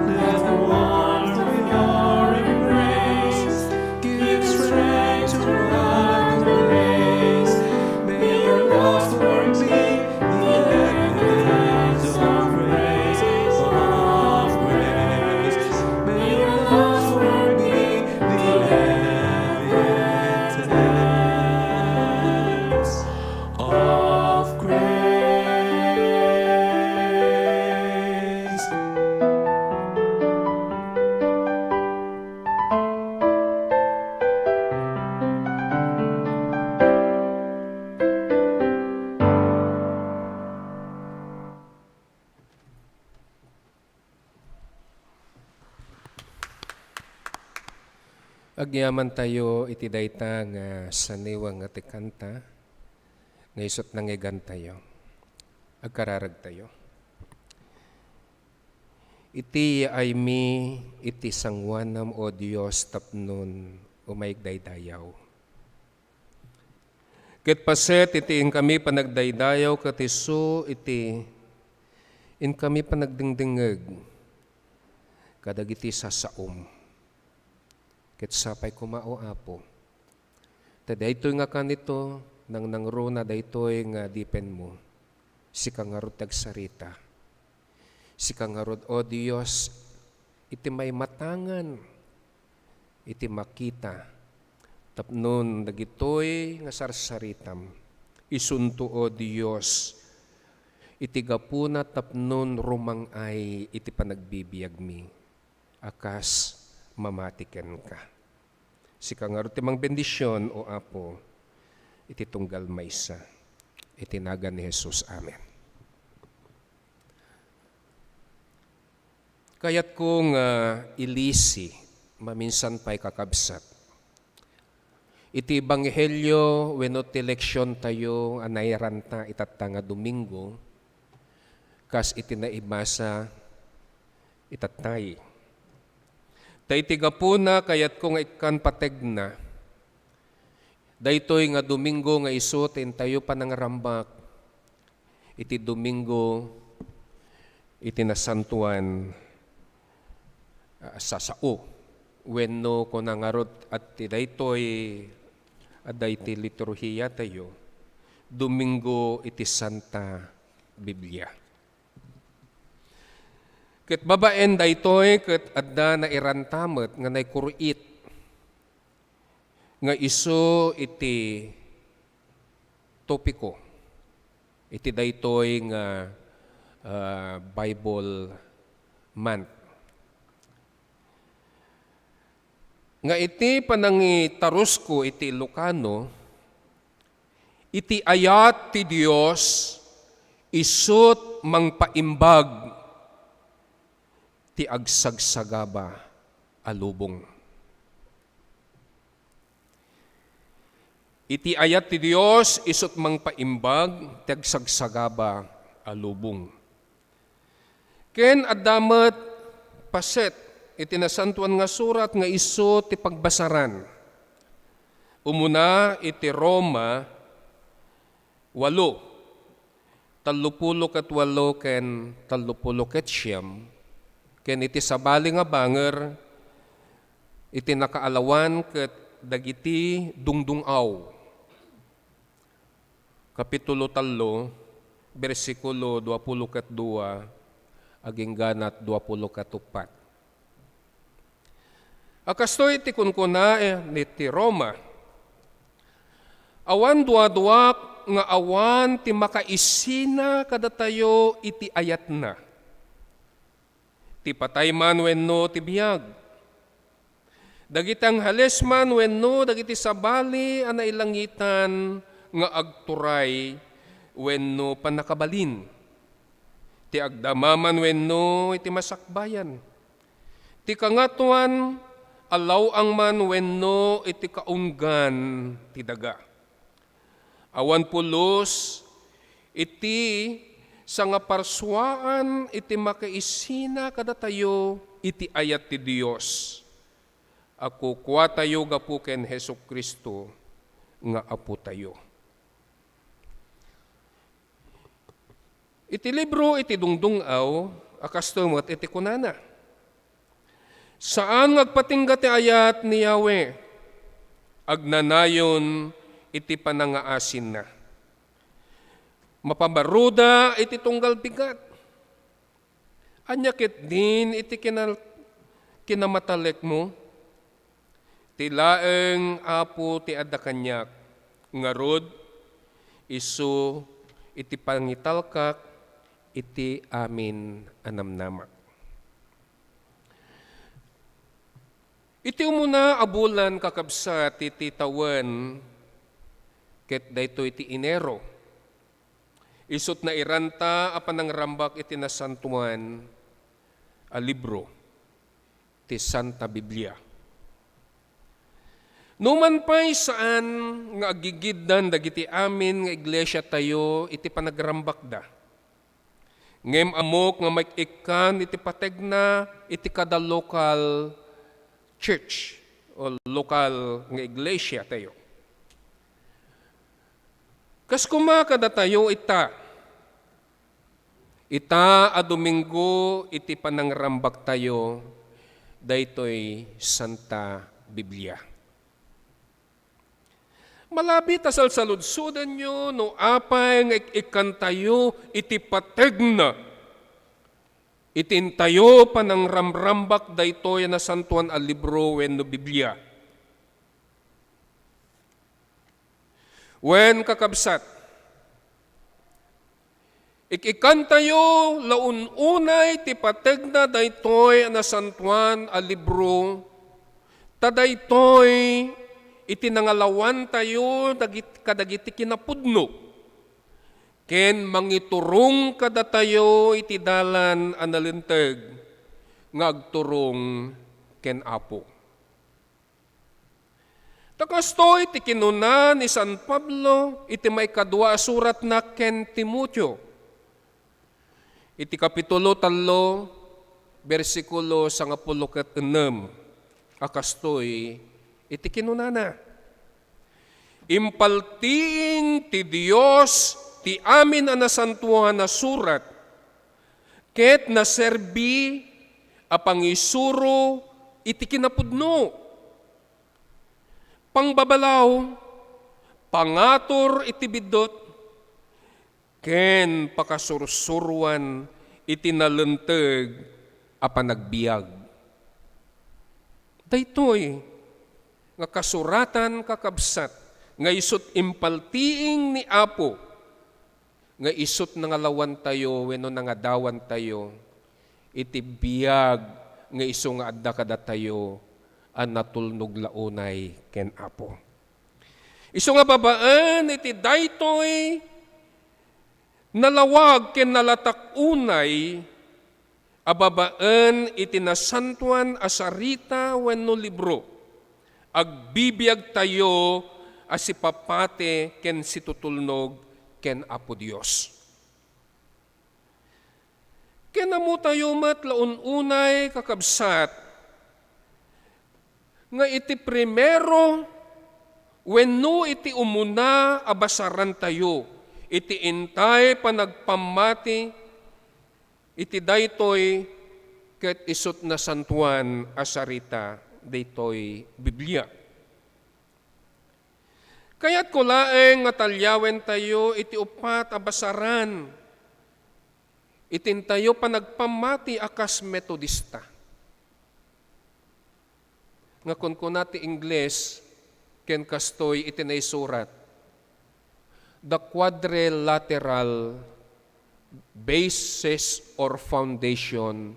Let the warmth of your embrace give strength to run the race. May your love's works be the evidence of grace, of grace. May your love's work be the evidence of grace. Agyamantayo iti dayta nga saniweng nga ti kanta nga isut' nangegantayo. Agkararagtayo. Iti yaaymi iti sanguanam, O Dios, tapnon umayeg daydayaw. Ket paset iti inkami panagdaydayaw ket isu iti inkami panagdengdengngeg kadagiti sasaom. Ket sapay koma, O Apo, ta daytoy nga kanito, nangnangruna daytoy nga adipenmo. Sika ngarud ti agsarita. Sika ngarud, O Dios, iti maimatangan, iti makita, tapnon dagitoy nga sarsaritam, isunto, O Dios, iti gapuna tapnon rumang-ay iti panagbibiagmi a kas mamati kenka. Sika ngarud ti mangbendision, O Apo, iti tunggal maysa. Iti nagan ni Jesus. Amen. Kayatko nga ilisi, maminsan pay, kakabsat, iti ebanghelio wenno ti leksiontayo a nairanta itatta nga Domingo, Kas iti naibasa, itattay. Ta iti gapuna, kayatko nga ikkan pategna daytoy nga Domingo nga isu ti intayo panangrambak iti Domingo iti Nasantoan a Sasao. Wenno kuna ngarud, iti daytoy a daydi liturhiatayo, Domingo iti Santa Biblia. Ket babaen daytoy, ket adda nairanta met nga naikuru-it nga isu iti topiko iti daytoy nga, ah, Bible Month. Nga iti panangitarusko iti Ilocano, iti ayat ti Dios isut' mangpaimbag ti agsagsagaba a lubong. Iti ayat ti Dios isut' mangpaimbag ti agsagsagaba a lubong. Ken adda met paset iti Nasantoan nga Surat nga isu ti pagbasaran. Umuna iti Roma walo, tallopulo ket walo ken tallopulo ket siam, ken iti sabali nga banger, iti nakaalawan ket dagiti dungdung-aw. Kapitulo tallo, bersikulo duapulo ket dua agingganat duapulo ket uppat. A kastoy ti kunkuna, eh, ni ti Roma, "Awan duaduak nga awan ti makaisina kadatayo iti ayatna, ti patay man wenno ti biag, dagiti angheles man wenno dagiti sabali a nailangitan nga agturay wenno pannakabalin, ti agdama man wenno iti masakbayan, ti kangatoan a law-ang man wenno iti kaunggan ti daga. Awan pulos iti sangaparsuaan iti makaisina kadatayo iti ayat ti Dios a kukuatayo gapu ken Jesu-Cristo nga Apotayo." Iti libro iti Dungdung-aw a kastoy met iti kunana, "Saan nga agpatingga ti ayat ni Yahweh, agnanayon iti panangaasinna. Mapabaruda iti tunggal bigat. Ania ketdin iti kinal-, kinamatalekmo? Ti laeng Apo ti adda kaniak, ngarud, isu iti pangitalkak iti amin a namnamak." Iti umuna a bulan, kakabsat, iti tawen, ket daytoy ti Enero, isut' nairanta a panangrambak iti nasantoan a libro, ti Santa Biblia. Numan pay, saan nga agigiddan dagiti amin nga iglesiatayo iti panagrambakda. Ngem ammok nga maik-ikkan iti pategna iti kada local church o lokal nga iglesiatayo. Kas koma kadatayo ita, ita a Domingo iti panangrambaktayo daytoy Santa Biblia. Malabit a salsaludsodanyo no apay nga ik-ikkantayo iti pategna iti intayo panangramrambak daytoy a nasantoan a libro wenno Biblia. Wen, kakabsat, ik-ikkantayo la un-unay ti pategna daytoy a nasantoan a libro, ta daytoy iti nangalawantayo dagit-, kadagiti kinapudno, ken mangiturong kadatayo iti dalan a nalinteg nga agturong ken Apo. Ta kastoy ti kinuna ni San Pablo iti maikadua a suratna ken Timoteo, Iti kapitulo tallo, bersikulo sangapulo ket ennem, a kastoy iti kinunana, "Impaltiing ti Dios ti amin a nasantoan a surat, ket naserbi a pangisuro iti kinapudno, pangbabalaw, pangatur iti biddut, ken pakasursuroan iti nalinteg a panagbiag." Daytoy nga kasuratan, kakabsat, nga isut' impaltiing ni Apo, nga isut' nangalawantayo wenno nangadawantayo iti biag nga isu nga adda kadatayo a natulnog la unay ken Apo. Isu nga babaen iti daytoy nalawag ken nalatak unay a babaen iti nasantoan a sarita wenno libro, agbibiagtayo a sipapati ken situtulnog ken Apo Dios. Ken ammotayo met la un-unay, kakabsat, nga iti primero wenno iti umuna a basarantayo iti intay panagpammati iti daytoy ket isut' nasantoan a sarita daytoy Biblia. Kayatko laeng nga taliawentayo iti uppat a basaran iti intayo panagpammati a kas Metodista. Nga kunkuna ti Ingles ken kastoy iti naisurat, "The quadrilateral basis or foundation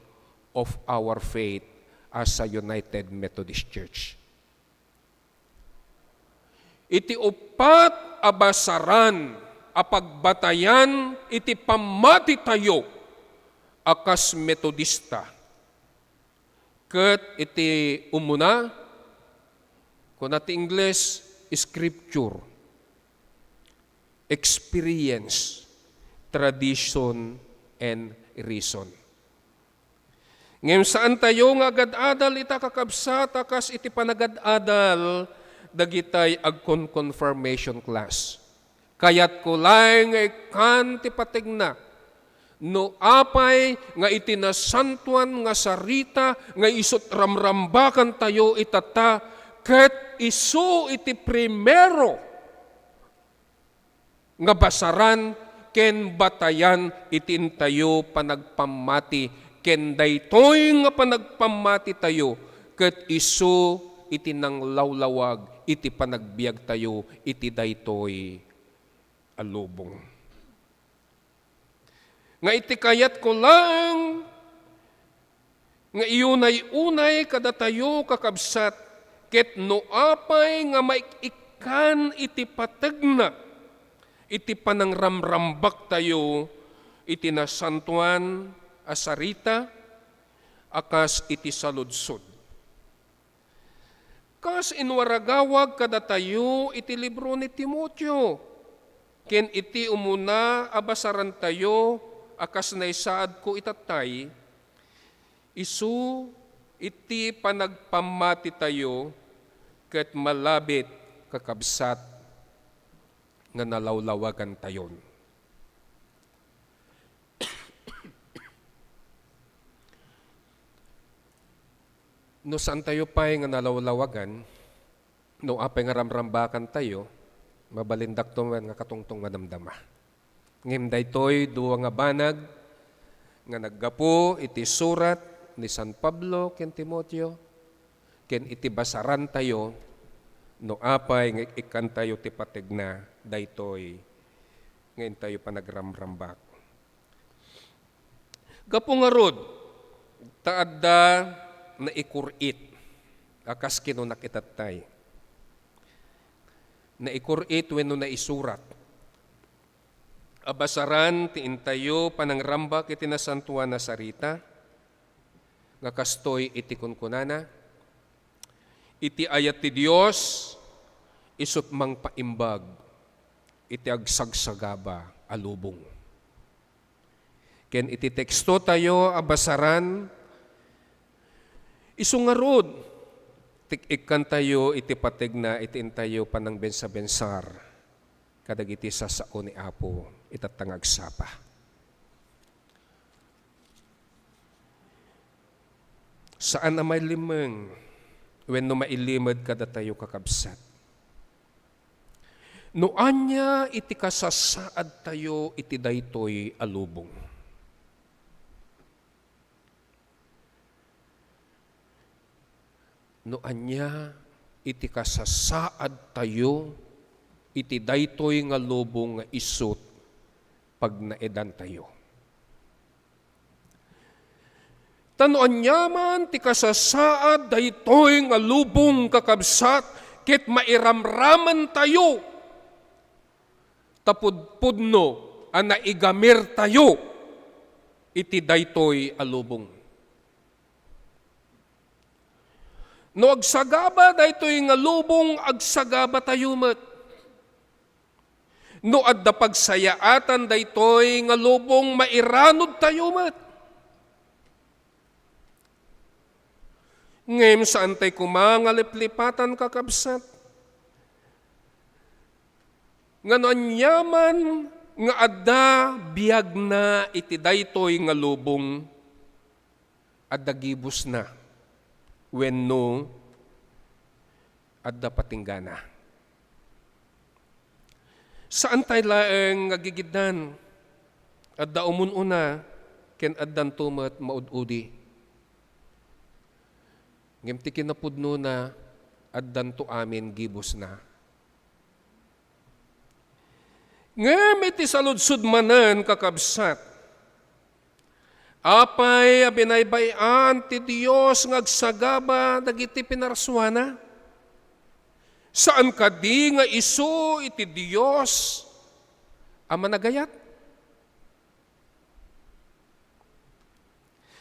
of our faith as a United Methodist Church." Iti uppat a basaran a pagbatayan iti pammatitayo a kas Metodista, ket iti umuna, kuna ti Ingles, scripture, experience, tradition, and reason. Ngem saantayo nga agad-adal ita, kakabsat, a kas iti panagad-adal dagitay agkon-confirmation class. Kayatko laeng nga ikkan ti pategna no apay nga iti nasantoan nga sarita nga isut' ramrambakantayo itatta, ket isu iti primero nga basaran ken batayan iti intayo panagpammati, ken daytoy nga panagpammatitayo ket isu iti nanglawlawag iti panagbiagtayo iti daytoy a lubong. Nga iti kayatko laeng nga iunay-unay kadatayo, kakabsat, ket no apay nga maik-ikkan iti pategna iti panangramrambaktayo iti nasantoan a sarita a kas iti saludsod. Kas inwaragawag kadatayo iti libro ni Timoteo, ken iti umuna a basarantayo a kas naisaadko itattay, isu iti panagpammatitayo ket malabit, kakabsat, nga nalawlawagantayon. No saantayo pay nga nalawlawagan, no apay nga ramrambakantayo, mabalindakto met nga katungtong madamdama. Ngem daytoy dua nga banag nga naggapu iti surat ni San Pablo ken Timoteo, ken iti basarantayo, no apay nga ik-ikkantayo ti pategna daytoy nga intayo panagramrambak. Gapu ngarud, ta adda naikur-it a kas kinunak itattay. Naikur-it wenno naisurat a basaran ti intayo panangrambak iti Nasantoan a Sarita, nga kastoy iti kunkunana, "Iti ayat ti Dios, isut' mangpaimbag iti agsagsagaba a lubong." Ken iti tekstotayo a basaran, isu ngarud, tik-ikkantayo iti pategna iti intayo panangbensabensar kadagiti sasao ni Apo itatta nga agsapa. Saan a mailimmeng wenno mailimed kadatayo, kakabsat, no ania iti kasasaadtayo iti daytoy a lubong. No ania iti kasasaadtayo iti daytoy nga lubong nga isut pagnaedantayo. Ta no aniaman ti kasasaad daytoy nga lubong, kakabsat, ket mairamramantayo ta pudpudno a naigamirtayo iti daytoy a lubong. No agsagaba daytoy nga lubong, agsagabatayo met. No adda pagsayaatan daytoy nga lubong, mairanudtayo met. Ngem saantay koma nga liplipatan, kakabsat, nga no aniaman nga adda biagna iti daytoy nga lubong, adda gibusna wenno adda patinggana. Saantay laeng nga gigiddan, adda umun-una ken addanto met maud-udi. Ngem ti kinapudnona, addanto amin gibusna. Ngem iti saludsod manen, kakabsat, apay a binaybay-an ti Dios nga agsagaba dagiti pinarsuana? Saan kadi nga isu iti Dios a managayat?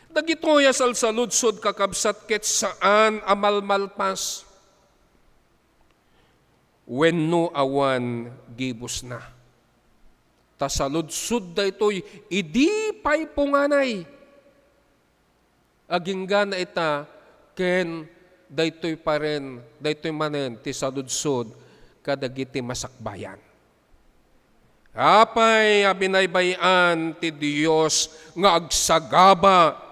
Dagitoy a salsaludsod, kakabsat, ket saan a malmalpas wenno awan gibusna. Ta saludsod daytoy idi pay punganay. Agingga ita ken daytoy paren, daytoy manen ti saludsod kadagiti masakbayan. Apay a binaybay-an ti Dios nga agsagaba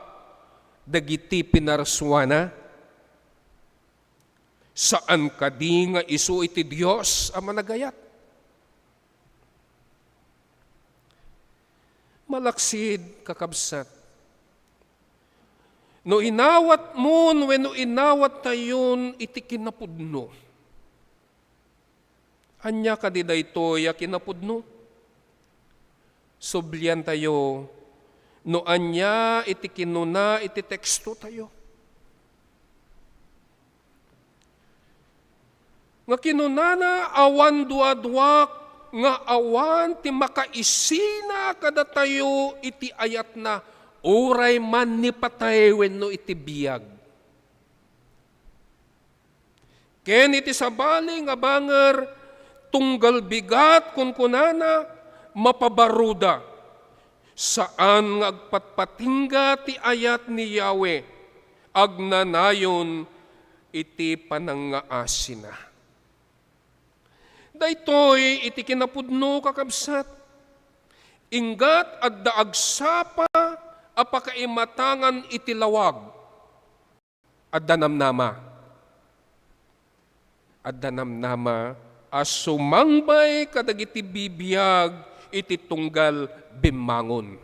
dagiti pinarsuana? Saan kadi nga isu iti Dios a managayat? Malaksid, kakabsat, no inawatmon wenno inawattayon iti kinapudno, ania kadi daytoy a kinapudno? Subliantayo no ania iti kinuna iti tekstotayo. Nga kinunana, awan duaduak nga awan ti makaisina kadatayo iti ayatna, uray man ni patay wenno iti biag. Ken iti sabali nga banger, tunggal bigat, kunkunana, mapabaruda. Saan nga agpatpatingga ti ayat ni Yahweh, agnanayon iti panangngaasina. Daytoy iti kinapudno, kakabsat. Inggat adda agsapa a pakaimatangan iti lawag. Adda namnama. Adda namnama a sumangbay kadagiti bibiag iti tunggal bimmangon.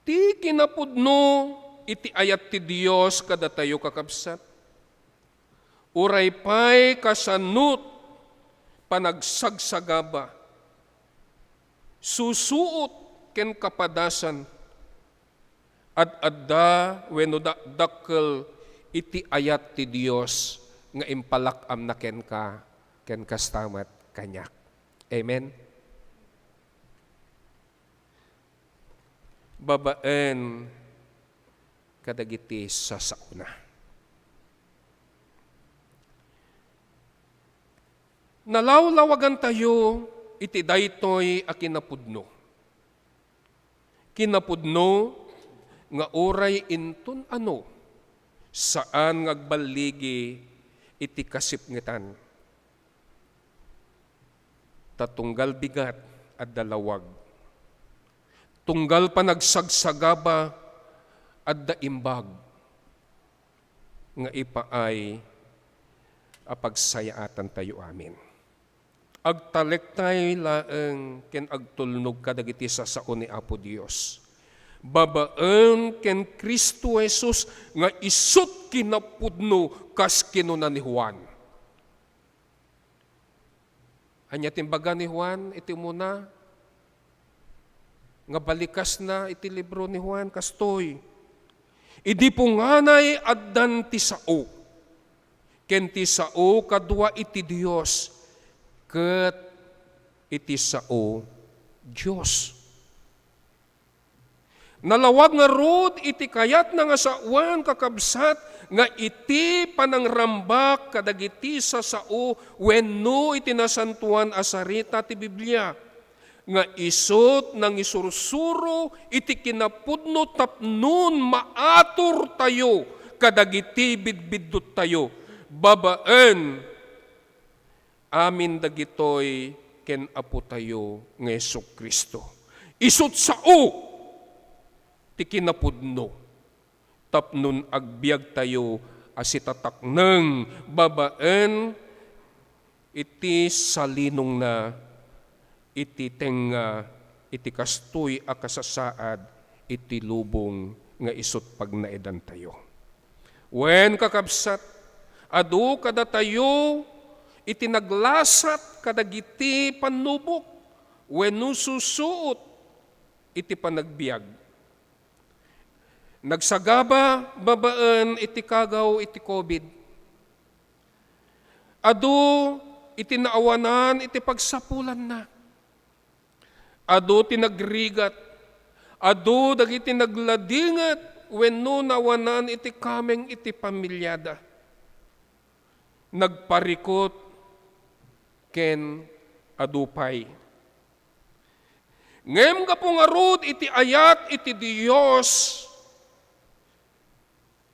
Ti kinapudno iti ayat ti Dios kadatayo, kakabsat. Uray pay kasanut, panagsagsagaba, susuot ken kapadasan, ad-adda wenno dakdakkel iti ayat ti Dios nga impalak-amna kenka ken kasta met kaniak. Amen? Babaen kadagiti sasaona. Nalawlawagantayo iti daytoy a kinapudno. Kinapudno nga uray inton ano, saan nga agballigi iti kasipngetan. Ta tunggal bigat, adda lawag. Tunggal panagsagsagaba, adda imbag nga ipaay a pagsayaatantayo amin. Agtalektay laeng ken agtulnog kadagiti sasao ni Apo Dios, babaen ken Cristo Jesus nga isut' kinapudno, kas kinuna ni Juan. Ania ti imbaga ni Juan iti umuna nga balikasna iti libro ni Juan? Kastoy, idi punganay addan ti sao, ken ti sao kadua iti Dios, ket iti sao Dios. Nalawag ngarud iti kayatna nga sawen, kakabsat, nga iti panangrambak kadagiti sasao wenno iti nasantoan a sarita ti Biblia, nga isut' nangisursuro iti kinapudno tapnon maaturtayo kadagiti bidbidduttayo babaen amin dagitoy ken Apotayo nga Jesu-Cristo. Isut' sao ti kinapudno tapnon agbiagtayo a sitatakneng babaen iti salinongna iti tengnga iti kastoy a kasasaad iti lubong nga isut' pagnaedantayo. Wen, kakabsat, adu kadatayo iti naglasat kadagiti pannubok wenno susuot iti panagbiag. Nagsagaba babaen iti kagaw iti covid. Adu iti naawanan iti pagsapulanna. Adu ti nagrigat. Adu dagiti nagladinget wenno naawanan iti kameng iti pamiliada. Nagparikut ken adu pay. Ngem gapu ngarud iti ayat iti Dios,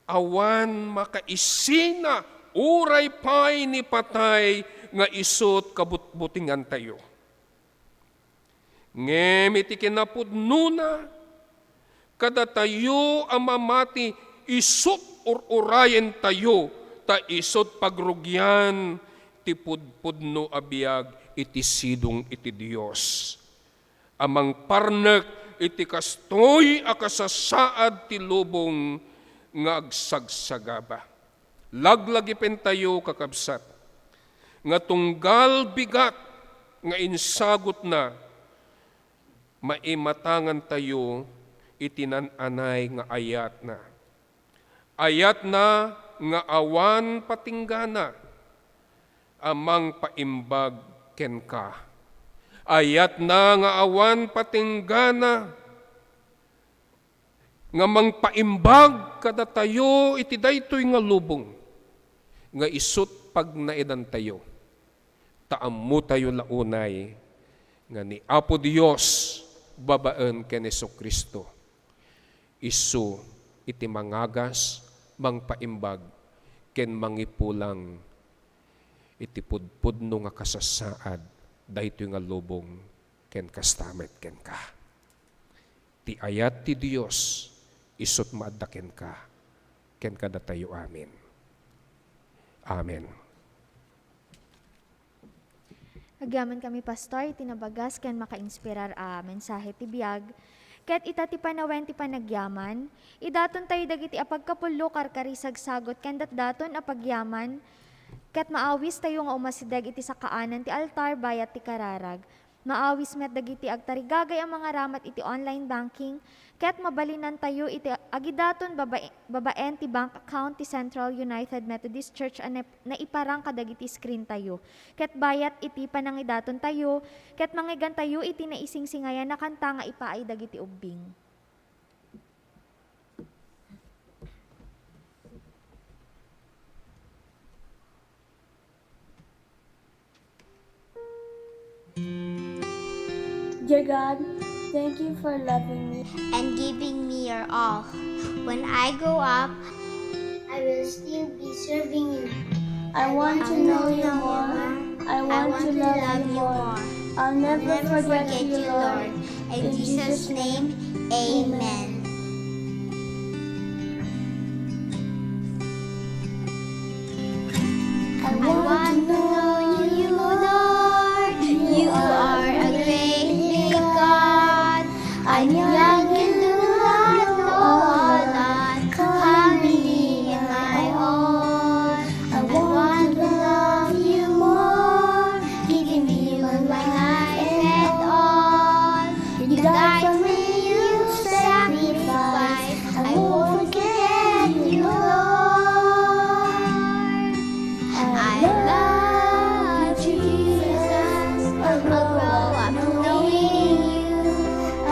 awan makaisina uray pay ni patay nga isut' kabutbutingantayo. Ngem iti kinapudnona, kadatayo a mamati, isut' ur-urayentayo, ta isut' pagrugian ti pudpudno a biag iti sidong iti Dios a mangparmek iti kastoy a kasasaad ti lubong nga agsagsagaba. Laglagipentayo, kakabsat, nga tunggal bigat nga insagutna, maimatangantayo iti naan-anay nga ayatna. Ayatna nga awan patinggana a mangpaimbag kenka. Ayatna nga awan patinggana nga mangpaimbag kadatayo iti daytoy nga lubong nga isut' pagnaedantayo. Ta ammotayo la unay nga ni Apo Dios babaen ken Jesu-Cristo, isu iti mangagas, mangpaimbag, ken mangipulang iti pudpudno nga kasasaad daytoy nga lubong ken kasta met kenka. Ti ayat ti Dios isut' maadda kenka ken kadatayo amin. Amen. Agyamankami, Pastor, iti nabagas ken makainspirar a mensahe ti biag. Ket ita ti panawen ti panagyaman, idatontayo dagiti a pagkapullo, karkari, sagsagot, ken datdaton a pagyaman, ket maawistayo nga umasideg iti sakaanan ti altar bayat ti kararag. Maawis met dagiti agtarigagay a mangaramat iti online banking, ket mabalinantayo iti agidaton babae-, babaen ti bank account ti Central United Methodist Church a nep-, naiparang kadagiti screen tayo. Ket bayat iti panangidatontayo, ket mangngegantayo iti naisingsingayan a kanta nga ipaay dagiti ubbing. Dear God, thank you for loving me and giving me your all. When I grow up, I will still be serving you. I want to know you more. I want to love you more. I'll never forget you, Lord. In Jesus' name, amen. I want to know you, Lord. You are a great big God. I'm young and do not know all that. Come and be my all. I want to love you more. Giving you my life and all. You died for me, you sacrificed. I won't forget you, Lord. I love you, Jesus. I'll grow up knowing you. I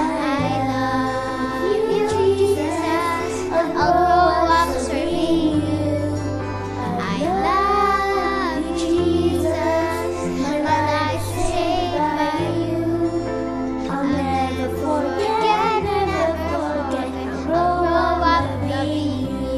love you, Jesus. I'll grow up serving you. I love you, Jesus. My life is saved by you. I'll never forget, never forget. I'll grow up loving you.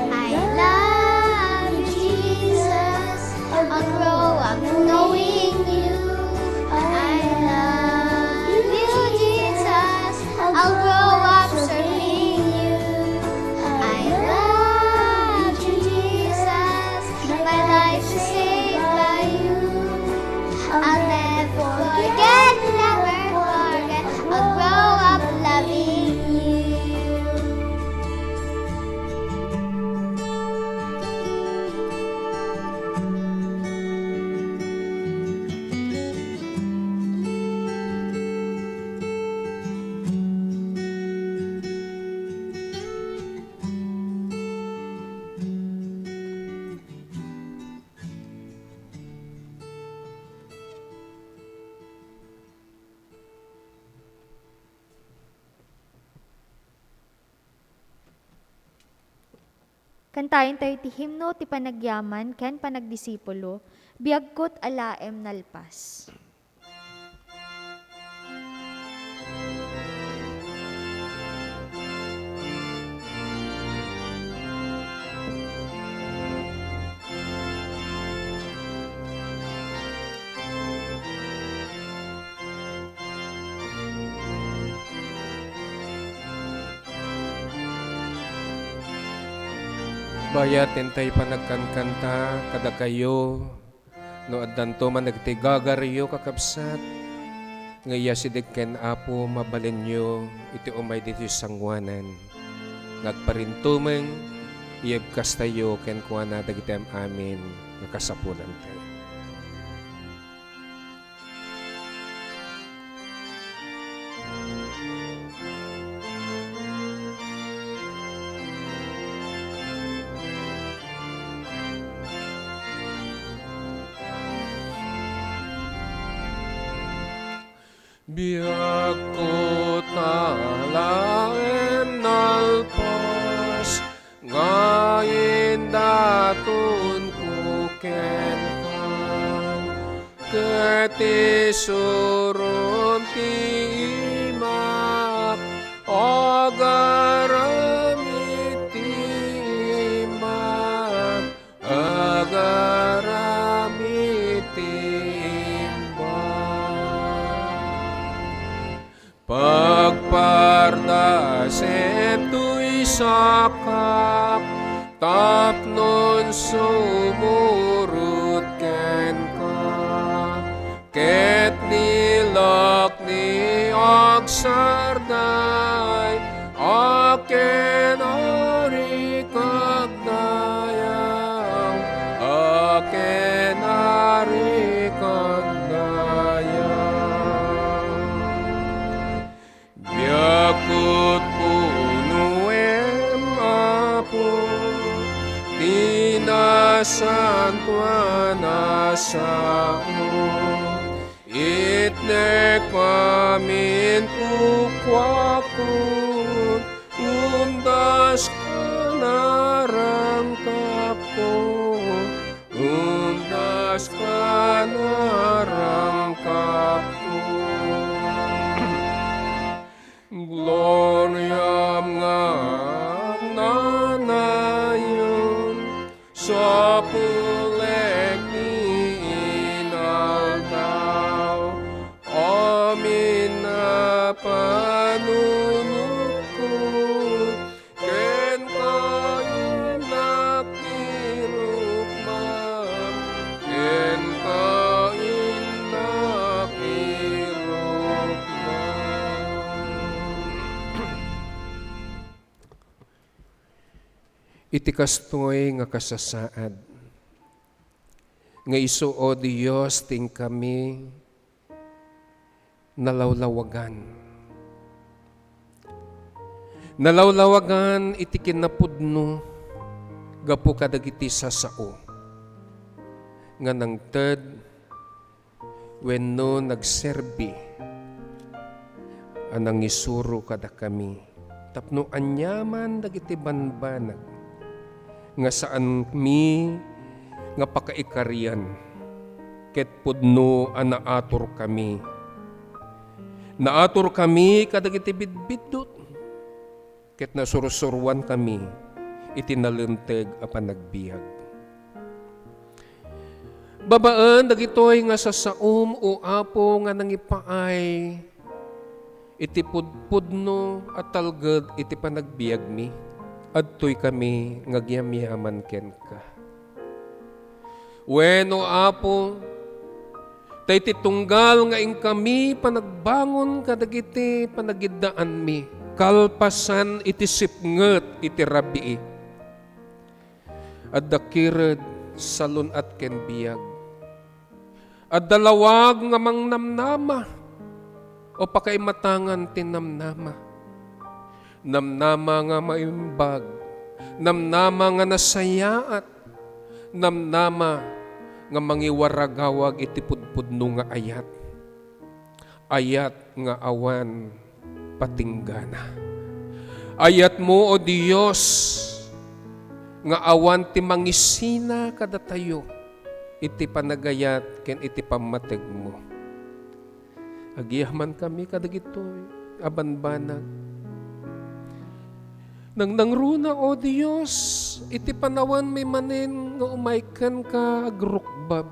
I love you, Jesus. I'll grow up knowing you. I love you, Jesus. I'll grow up serving you. I love you, Jesus. My life is saved by you. I'll never forget, never forget. I'll grow up loving you. Kantaentayo ti himno ti panagyaman ken panagdisipulo, Biagko a laem nalpas. Bayat intay panagkankanta kadakayo, no addanto man dagiti gagaryo, kakabsat, nga iyasideg ken Apo, mabalinyo iti umay ditoy sangoanan nga agparintumeng, iyebkastayo kenkuana dagiti am-amin nga kasapulantayo. Biagko a laem nalpas nga indatonko kenka, ket isurom ti imak, agaram iti imak, agaram iti imak. Pagpardasem toy sakak tapnon sumurot kenka, ket nilak ni agsarday, akin a rikagdayang, akin a rikagdayang. Biagko a punoem, Apo, ti nasantoan a sao. Itnek amin kukuako, undas ka narangkapko, undas ka narangkapko. Gloriam nga agnanayon, sapulek ni inaldaw, amin a panunotko, kenka innak ti rukmam, kenka innak ti rukmam. Iti kastoy nga kasasaad, nga isu, O Dios, ti inkami nalawlawagan. Nalawlawagan iti kinapudno gapu kadagiti sasao nga nangted wenno nagserbi a nangisuro kadakami tapno aniaman dagiti banbanag nga saanmi nga pakaikarian, ket pudno a naaturkami. Naaturkami kadagiti bidbiddut, ket nasursuroankami iti nalinteg a panagbiag. Babaen dagitoy nga sasaom, O Apo, nga nangipaay iti pudpudno a talged iti panagbiagmi, adtoykami nga agyamyaman kenka. Wen, O Apo, ta iti tunggal nga inkami panagbangon kadagiti panagiddaanmi, kalpasan iti sipnget iti rabii, adda kired, salun-at ken biag. Adda lawag nga mangnamnama o pakaimatangan ti namnama. Namnama nga maimbag, namnama nga nasayaat, namnama nga mangiwaragawag iti pudpudno nga ayat. Ayat nga awan patinggana. Ayatmo, O Dios, nga awan ti mangisina kadatayo iti panagayat ken iti pammategmo. Agyamankami kadagitoy a banbanag. Nangnangruna, O Dios, iti panawanmi manen nga umay kenka agrukbab.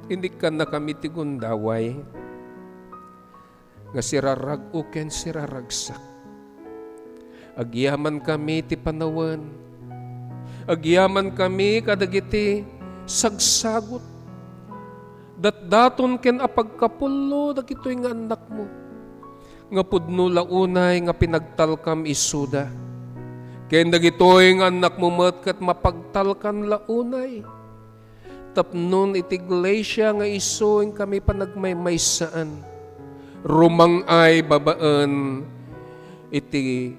Inikkannakami ti gundaway nga sirarag-o ken siraragsak. Agyamankami ti panawen. Agyamankami kadagiti sagsagut, datdaton ken apagkapullo dagitoy nga annakmo, nga pudno la unay nga pinagtalkam isuda. Ken dagitoy nga annakmo met ket mapagtalkan la unay. Tapnon iti iglesia nga isu inkami panagmaymaysaan, rumang-ay babaen iti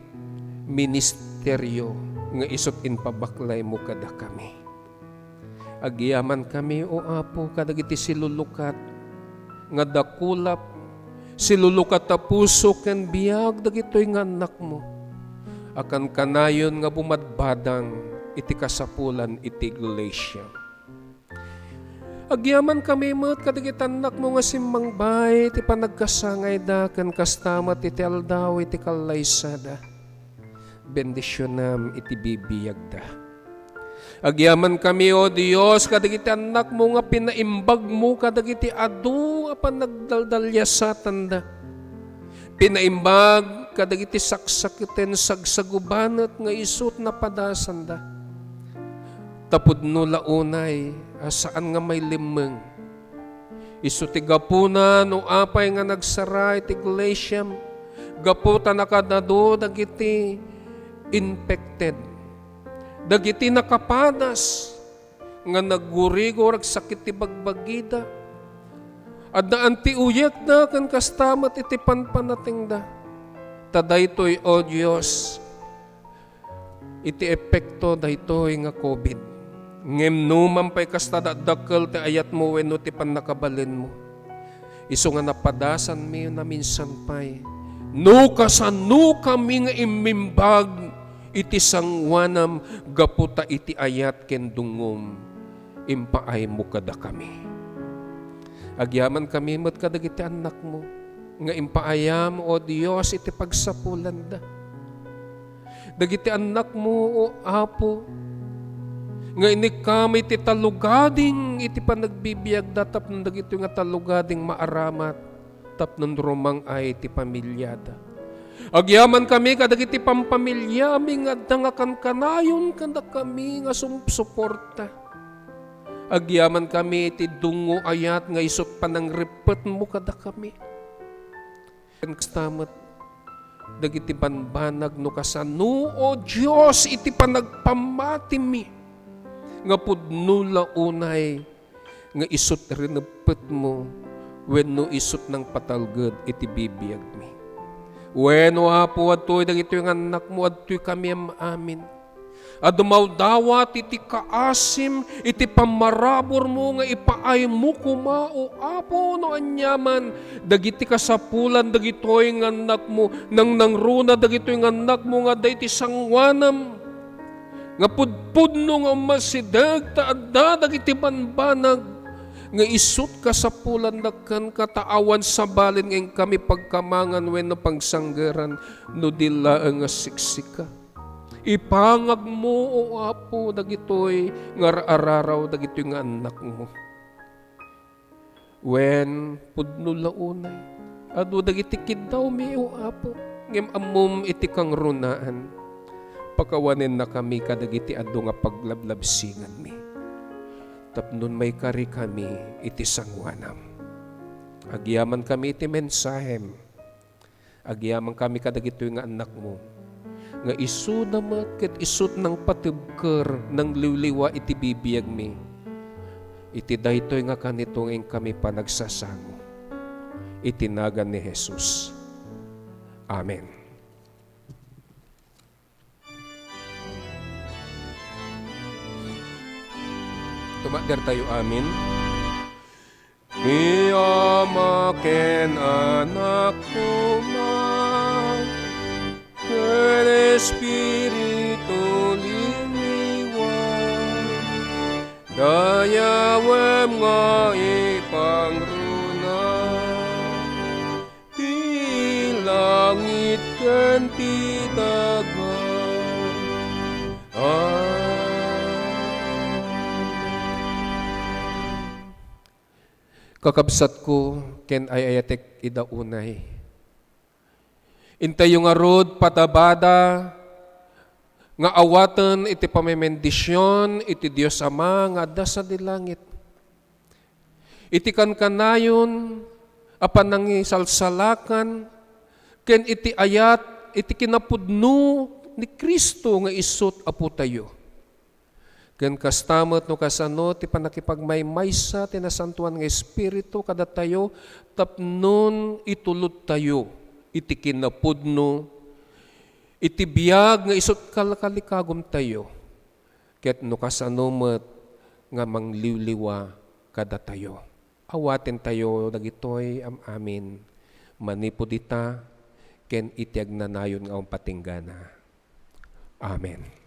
ministerio nga isut' impabaklaymo kadakami. Agyamankami, O Apo, kadagiti silulukat nga dakulap, silulukat a puso ken biag dagitoy nga annakmo a kankanayon nga bumadbadang iti kasapulan iti iglesia. Agyamankami met kadagiti annakmo nga simmangbay iti panagkasangayda ken kasta met iti aldaw iti kallaysada. Bendisionam iti bibiagda. Agyamankami, O Dios, kadagiti annakmo nga pinaimbagmo kadagiti adu a panagdaldaliasatanda. Pinaimbag kadagiti saksakiten sagsagubanet nga isut' napadasanda. Ta pudno la unay a saan nga mailimmeng. Isu ti gapuna no apay nga nagsara iti iglesiam, gapu ta nakadadu dagiti infected, dagiti nakapadas, nga naggurigur agsakit ti bagbagida. Adda antiyuyekda ken kasta met iti panpanatengda. Ta daytoy, O Dios, iti epekto daytoy nga covid. Ngem numan pay kasta, dakdakkel ti ayatmo wenno ti pannakabalinmo. Isu nga napadasanmi naminsan pay, no kasano kami nga immimbag iti sangoanam gapu ta iti ayat ken dungom, impaaymo kadakami. Agyamankami met kadagiti annakmo nga impaayam, O Dios, iti pagsapulanda. Dagiti annakmo, O Apo, nga inikkam iti tallow-gading iti panagbibiagda tapno dagitoy nga tallow-gading maaramat tapno rumang-ay ti pamiliada. Agyamankami kadagiti pampamiliami nga adda nga kankanayon kadakami nga sumsuporta. Agyamankami iti dungo ayat nga isut' panangrippetmo kadakami. Ken kasta met dagiti banbanag no kasano, O Dios, iti panagpammatimi nga pudno la unay nga isut' rineppetmo wenno isut' nangpatalged iti bibiagmi. Wen, O Apo, adtoy dagitoy nga annakmo, adtoy kami am-amin a dumawdawat iti kaasim, iti pammaraburmo nga ipaaymo koma, O Apo, no aniaman dagiti kasapulan dagitoy nga annakmo, nangnangruna dagitoy nga annakmo nga adda iti sangoanam nga pudpudno nga ummasideg ta adda dagiti banbanag nga isut' kasapulanna kenka ta awan sabali nga inkami pagkamangan wenno pagsanggeran no di laeng nga siksika. Ipangagmo, O Apo, dagitoy nga ar-araraw dagitoy nga annakmo. Wen, pudno la unay, adu dagiti kiddawmi, O Apo, ngem ammom iti kangrunaan. Pakawanennakami kadagiti adu nga paglablabsinganmi, tapno maikarikami iti sangoanam. Agyamankami iti mensahem. Agyamankami kadagitoy nga annakmo, nga isuda met ket isut' nangpatibker, nangliwliwa iti bibiagmi. Iti daytoy nga kanito nga inkami panagsasango. Iti nagan ni Jesus. Amen. Tumakdertayo amin. Ti Ama ken Anak koma, ken Espiritu Limiwa, dayawem nga ipangruna ti langit ken ti daga. Amen. Kakabsatko ken ay-ayatek ida unay, intayo ngarud patabada nga awaten iti pamemendisyon iti Dios Ama nga adda sadi langit. Iti kankanayon a panangisalsalakan ken iti ayat iti kinapudno ni Cristo nga isut' Apotayo. Ken kasta met no kasano ti pannakipagmaymaysa ti Nasantoan nga Espiritu kadatayo tapnon itulodtayo iti kinapudno iti biag nga isut' kalkalikagumtayo, ket no kasano met nga mangliwliwa kadatayo. Awatentayo dagitoy am-amin manipud ita ken iti agnanayon nga awan patinggana. Amen.